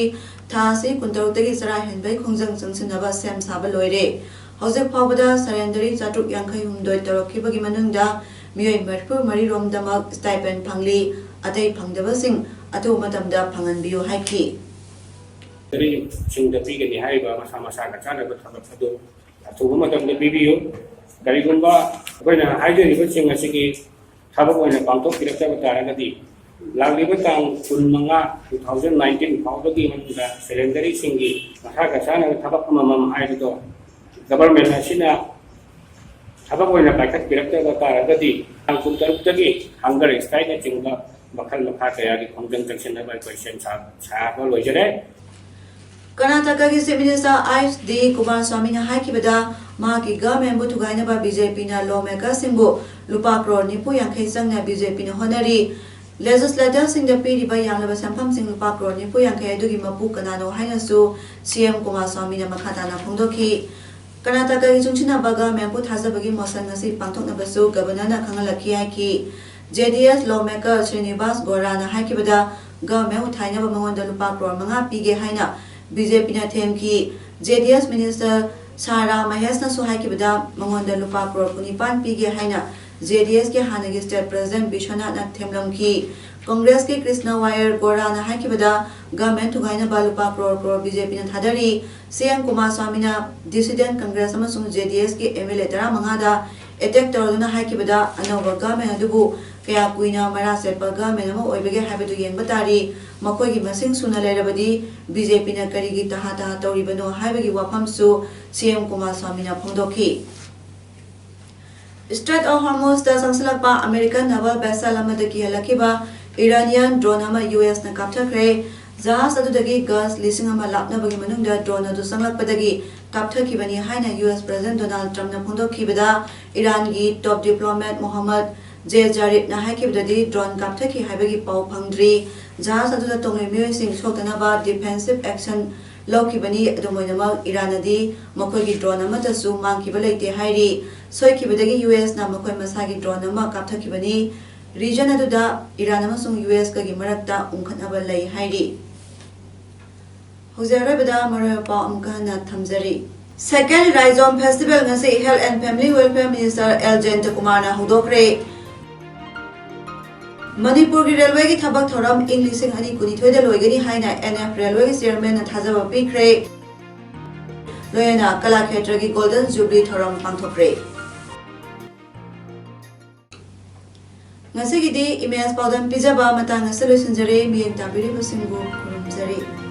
ꯊꯥ ꯑꯁꯤ ꯀꯨꯟꯇꯔꯨꯛꯇꯒꯤ ꯆꯔꯥ ꯍꯦꯟꯕꯒꯤ ꯈꯣꯡꯖꯪ ꯆꯪꯁꯤꯟꯅꯕ ꯁꯦꯝ ꯁꯥꯕ ꯂꯣꯏꯔꯦ꯫ ꯍꯧꯖꯤꯛ ꯐꯥꯎꯕꯗ surrendery ꯆꯥꯇ꯭ꯔꯨꯛ ꯌꯥꯡꯈꯩ ꯍꯨꯝꯗꯣꯏ ꯇꯧꯔꯛꯈꯤꯕꯒꯤ ꯃꯅꯨꯡꯗ ꯃꯤꯑꯣꯏ ꯃꯔꯤꯐꯨ ꯃꯔꯤ ꯔꯣꯝꯗꯃꯛ stipend ꯐꯪꯂꯤ, ꯑꯇꯩ ꯐꯪꯗꯕꯁꯤꯡ ꯑꯊꯨꯕ ꯃꯇꯝꯗ ꯐꯪꯍꯟꯕꯤꯌꯨ ꯍꯥꯏꯈꯤ꯫ ꯁꯤꯡꯗ ꯄꯤꯒꯅꯤ ꯍꯥꯏꯔꯤꯕ ꯃꯁꯥ ꯃꯁꯥꯒ ꯆꯥꯟꯅꯕ ꯊꯕꯛ ꯑꯗꯨ ꯑꯊꯨꯕ ꯃꯇꯝꯗ ꯄꯤꯕꯤꯌꯨ꯫ ꯀꯔꯤꯒꯨꯝꯕ ꯑꯩꯈꯣꯏꯅ ꯍꯥꯏꯖꯔꯤꯕꯁꯤꯡ ꯑꯁꯤꯒꯤ ꯊꯕꯛ ꯑꯣꯏꯅ ꯄꯥꯡꯊꯣꯛꯄꯤꯔꯛꯇꯕ ꯇꯥꯔꯒꯗꯤ ꯂꯥꯛꯂꯤꯕ ꯇꯥꯡ ꯀꯨꯟꯃꯉꯥ two thousand nineteen ꯐꯥꯎꯕꯒꯤ ꯃꯅꯨꯡꯗ surrenderyꯁꯤꯡꯒꯤ ꯃꯁꯥꯒ ꯆꯥꯟꯅꯕ ꯊꯕꯛ ꯑꯃꯃꯝ ꯍꯥꯏꯕꯗꯣ government ꯑꯁꯤꯅ ꯊꯕꯛ ꯑꯣꯏꯅ ꯄꯥꯏꯈꯠꯄꯤꯔꯛꯇꯕ ꯇꯥꯔꯒꯗꯤ ꯇꯥꯡ ꯀꯨꯟꯇꯔꯨꯛꯇꯒꯤ hunger strikeꯅꯆꯤꯡꯕ ꯃꯈꯜ ꯃꯈꯥ ꯀꯌꯥꯒꯤ ꯈꯣꯡꯖꯪ ꯆꯪꯁꯤꯟꯅꯕ ꯑꯩꯈꯣꯏ ꯁꯦꯝ ꯁꯥ- ꯁꯥꯕ ꯂꯣꯏꯖꯔꯦ꯫ ꯀꯔꯅꯥꯇꯀꯥꯒꯤ Chief Minister ꯑꯥꯏꯁ ꯗꯤ ꯀꯨꯃꯥꯔ ꯁ꯭ꯋꯥꯃꯤꯅ ꯍꯥꯏꯈꯤꯕꯗ ꯃꯍꯥꯛꯀꯤ governmentꯕꯨ ꯊꯨꯒꯥꯏꯅꯕ BJPꯅ lawmakerꯁꯤꯡꯕꯨ ꯂꯨꯄꯥ ꯀ꯭ꯔꯣꯔ ꯅꯤꯐꯨ ꯌꯥꯡꯈꯩ ꯆꯪꯅ BJPꯅ ꯍꯣꯠꯅꯔꯤ꯫ Legislatorꯁꯤꯡꯗ ꯄꯤꯔꯤꯕ ꯌꯥꯝꯂꯕ ꯁꯦꯟꯐꯝꯁꯤꯡ ꯂꯨꯄꯥ ꯀ꯭ꯔꯣꯔ ꯅꯤꯐꯨ ꯌꯥꯡꯈꯩ ꯑꯗꯨꯒꯤ ꯃꯄꯨ ꯀꯅꯥꯅꯣ ꯍꯥꯏꯅꯁꯨ CM ꯀꯨꯃꯥꯔ ꯁ꯭ꯋꯥꯃꯤꯅ ꯃꯈꯥ ꯇꯥꯅ ꯐꯣꯡꯗꯣꯛꯈꯤ꯫ ꯀꯔꯅꯥꯇꯀꯥꯒꯤ ꯆꯨꯡꯁꯤꯟꯅꯕ governmentꯕꯨ ꯊꯥꯖꯕꯒꯤ motion ꯉꯁꯤ ꯄꯥꯡꯊꯣꯛꯅꯕꯁꯨ governorꯅ ꯈꯪꯍꯜꯂꯛꯈꯤ ꯍꯥꯏꯈꯤ꯫ JDS lawmaker ꯁ꯭ꯔꯤꯅꯤꯕꯥꯁ ꯒꯣꯔꯥꯅ ꯍꯥꯏꯈꯤꯕꯗ governmentꯕꯨ ꯊꯥꯏꯅꯕ ꯃꯉꯣꯟꯗ ꯂꯨꯄꯥ ꯀ꯭ꯔꯣꯔ ꯃꯉꯥ ꯄꯤꯒꯦ ꯍꯥꯏꯅ ꯕꯤ ꯖꯦ ꯄꯤꯅ ꯊꯦꯝꯈꯤ꯫ ꯖꯦ ꯗꯤ ꯑꯦꯁ ꯃꯤꯅꯤꯁꯇꯔ ꯁꯥ ꯔꯥ ꯃꯍꯦꯁꯅꯁꯨ ꯍꯥꯏꯈꯤꯕꯗ ꯃꯉꯣꯟꯗ ꯂꯨꯄꯥ ꯀ꯭ꯔꯣꯔ ꯀꯨꯟꯅꯤꯄꯥꯟ ꯄꯤꯒꯦ ꯍꯥꯏꯅ ꯖꯦ ꯗꯤ ꯑꯦꯁꯀꯤ ꯍꯥꯟꯅꯒꯤ ꯁ꯭ꯇꯦꯠ ꯄ꯭ꯔꯦꯁꯤꯗꯦꯟꯠ ꯕꯤꯁ꯭ꯋꯅꯥꯊꯅ ꯊꯦꯝꯂꯝꯈꯤ꯫ ꯀꯪꯒ꯭ꯔꯦꯁꯀꯤ ꯀ꯭ꯔꯤꯁꯅ ꯋꯥꯌꯔ ꯒꯣꯔꯥꯅ ꯍꯥꯏꯈꯤꯕꯗ ꯒꯚꯔꯟꯃꯦꯟꯠ ꯊꯨꯒꯥꯏꯅꯕ ꯂꯨꯄꯥ ꯀ꯭ꯔꯣꯔ ꯀ꯭ꯔꯣꯔ ꯕꯤ ꯖꯦ ꯄꯤꯅ ꯊꯥꯗꯔꯤ꯫ ꯁꯤ ꯑꯦꯝ ꯀꯨꯃꯥꯔ ꯁ꯭ꯋꯥꯃꯤꯅ ꯗꯤꯁꯤꯗꯦꯟꯠ ꯀꯪꯒ꯭ꯔꯦꯁ ꯑꯃꯁꯨꯡ ꯖꯦ ꯗꯤ ꯑꯦꯁꯀꯤ ꯑꯦꯝ ꯑꯦꯜ ꯑꯦ ꯇꯔꯥꯃꯉꯥꯗ ꯑꯦꯇꯦꯛ ꯇꯧꯔꯗꯨꯅ ꯍꯥꯏꯈꯤꯕꯗ ꯑꯅꯧꯕ ꯒꯚꯔꯟꯃꯦꯟꯠ ꯑꯗꯨꯕꯨ ꯀꯌꯥ ꯀꯨꯏꯅ ꯃꯔꯥ ꯆꯠꯄ ꯒꯚꯔꯟꯃꯦꯟꯠ ꯑꯃ ꯑꯣꯏꯕꯒꯦ ꯍꯥꯏꯕꯗꯨ ꯌꯦꯡꯕ ꯇꯥꯔꯤ꯫ ꯃꯈꯣꯏꯒꯤ ꯃꯁꯤꯡ ꯁꯨꯅ ꯂꯩꯔꯕꯗꯤ ꯕꯤ ꯖꯦ ꯄꯤꯅ ꯀꯔꯤꯒꯤ ꯇꯍꯥ ꯇꯍꯥ ꯇꯧꯔꯤꯕꯅꯣ ꯍꯥꯏꯕꯒꯤ ꯋꯥꯐꯝꯁꯨ ꯁꯤ ꯑꯦꯝ ꯀꯨꯃꯥꯔ ꯁ꯭ꯋꯥꯃꯤꯅ ꯐꯣꯡꯗꯣꯛꯈꯤ꯫ ꯁ꯭ꯇ꯭ꯔꯦꯠ ꯑꯣꯐ ꯍꯣꯔꯃꯨꯖꯇ ꯆꯪꯁꯤꯜꯂꯛꯄ ꯑꯃꯦꯔꯤꯀꯟ ꯅꯦꯚꯜ ꯚꯦꯁꯦꯜ ꯑꯃꯗ ꯀꯤꯍꯜꯂꯛꯈꯤꯕ ꯏꯔꯥꯅꯤꯌꯥꯟ ꯗ꯭ꯔꯣꯟ ꯑꯃ ꯌꯨ ꯑꯦꯁꯅ ꯀꯥꯞꯊꯈ꯭ꯔꯦ꯫ ꯖꯍꯥꯖ ꯑꯗꯨꯗꯒꯤ ꯒꯖ ꯂꯤꯁꯤꯡ ꯑꯃ ꯂꯥꯞꯅꯕꯒꯤ ꯃꯅꯨꯡꯗ ꯗ꯭ꯔꯣꯟ ꯑꯗꯨ ꯆꯪꯂꯛꯄꯗꯒꯤ ꯀꯥꯞꯊꯈꯤꯕꯅꯤ ꯍꯥꯏꯅ ꯌꯨ ꯑꯦꯁ ꯄ꯭ꯔꯦꯁꯤꯗꯦꯟꯠ ꯗꯣꯅꯥꯜꯗ ꯇ꯭ꯔꯝꯞꯅ ꯐꯣꯡꯗꯣꯛꯈꯤꯕꯗ, ꯏꯔꯥꯟꯒꯤ ꯇꯣꯞ ꯗꯤꯄ꯭ꯂꯣꯃꯦꯠ ꯃꯣꯍꯝꯃꯗ ꯖꯦ ꯖꯥꯔꯤꯐꯅ ꯍꯥꯏꯈꯤꯕꯗꯗꯤ, ꯗ꯭ꯔꯣꯟ ꯀꯥꯞꯊꯈꯤ ꯍꯥꯏꯕꯒꯤ ꯄꯥꯎ ꯐꯪꯗ꯭ꯔꯤ꯫ ꯖꯍꯥꯖ ꯑꯗꯨꯗ ꯇꯣꯡꯂꯤꯕ ꯃꯤꯑꯣꯏꯁꯤꯡ ꯁꯣꯛꯇꯅꯕ ꯗꯤꯐꯦꯟꯁꯤꯚ ꯑꯦꯛꯁꯟ ꯂꯧꯈꯤꯕꯅꯤ꯫ ꯑꯗꯨꯝ ꯑꯣꯏꯅꯃꯛ, ꯏꯔꯥꯟꯅꯗꯤ ꯃꯈꯣꯏꯒꯤ ꯗ꯭ꯔꯣꯟ ꯑꯃꯠꯇꯁꯨ ꯃꯥꯡꯈꯤꯕ ꯂꯩꯇꯦ ꯍꯥꯏꯔꯤ꯫ ꯁꯣꯏꯈꯤꯕꯗꯒꯤ ꯌꯨ ꯑꯦꯁꯅ ꯃꯈꯣꯏ ꯃꯁꯥꯒꯤ ꯗ꯭ꯔꯣꯟ ꯑꯃ ꯀꯥꯞꯊꯈꯤꯕꯅꯤ꯫ ꯔꯤꯖꯟ ꯑꯗꯨꯗ ꯏꯔꯥꯟ ꯑꯃꯁꯨꯡ ꯌꯨ ꯑꯦꯁꯀꯒꯤ ꯃꯔꯛꯇ ꯎꯪꯈꯠꯅꯕ ꯂꯩ ꯍꯥꯏꯔꯤ꯫ ꯍꯧꯖꯤꯛ ꯑꯔꯣꯏꯕꯗ ꯃꯔꯨꯑꯣꯏꯕ ꯄꯥꯎ ꯑꯃꯨꯛꯀ ꯍꯟꯅ ꯊꯝꯖꯔꯤ꯫ Second Rhizome Festival ꯉꯁꯤ Health and Family Welfare Minister L ꯖꯌꯟꯇꯀꯨꯃꯥꯔꯅ ꯍꯧꯗꯣꯛꯈ꯭ꯔꯦ꯫ ꯃꯅꯤꯄꯨꯔꯒꯤ ꯔꯦꯜꯋꯦꯒꯤ ꯊꯕꯛ ꯊꯧꯔꯝ ꯏꯪ ꯂꯤꯁꯤꯡ ꯑꯅꯤ ꯀꯨꯟꯅꯤꯊꯣꯏꯗ ꯂꯣꯏꯒꯅꯤ ꯍꯥꯏꯅ ꯑꯦꯟ ꯑꯦꯐ ꯔꯦꯜꯋꯦꯒꯤ ꯆꯤꯌꯔꯃꯦꯟꯅ ꯊꯥꯖꯕ ꯄꯤꯈ꯭ꯔꯦ꯫ ꯂꯣꯏꯅꯅ ꯀꯂꯥꯈꯦꯇ꯭ꯔꯒꯤ ꯒꯣꯜꯗꯟ ꯖꯨꯕꯤꯂꯤ ꯊꯧꯔꯝ ꯄꯥꯡꯊꯣꯛꯈ꯭ꯔꯦ꯫ ꯉꯁꯤꯒꯤꯗꯤ ꯏꯃꯦꯖ ꯄꯥꯎꯗꯝ ꯄꯤꯖꯕ ꯃꯇꯥꯡ ꯑꯁꯤꯗ ꯂꯣꯏꯁꯤꯟꯖꯔꯦ꯫ ꯃꯤꯠꯌꯦꯡ ꯇꯥꯕꯤꯔꯤꯕꯁꯤꯡꯕꯨ ꯈꯨꯔꯨꯝꯖꯔꯤ꯫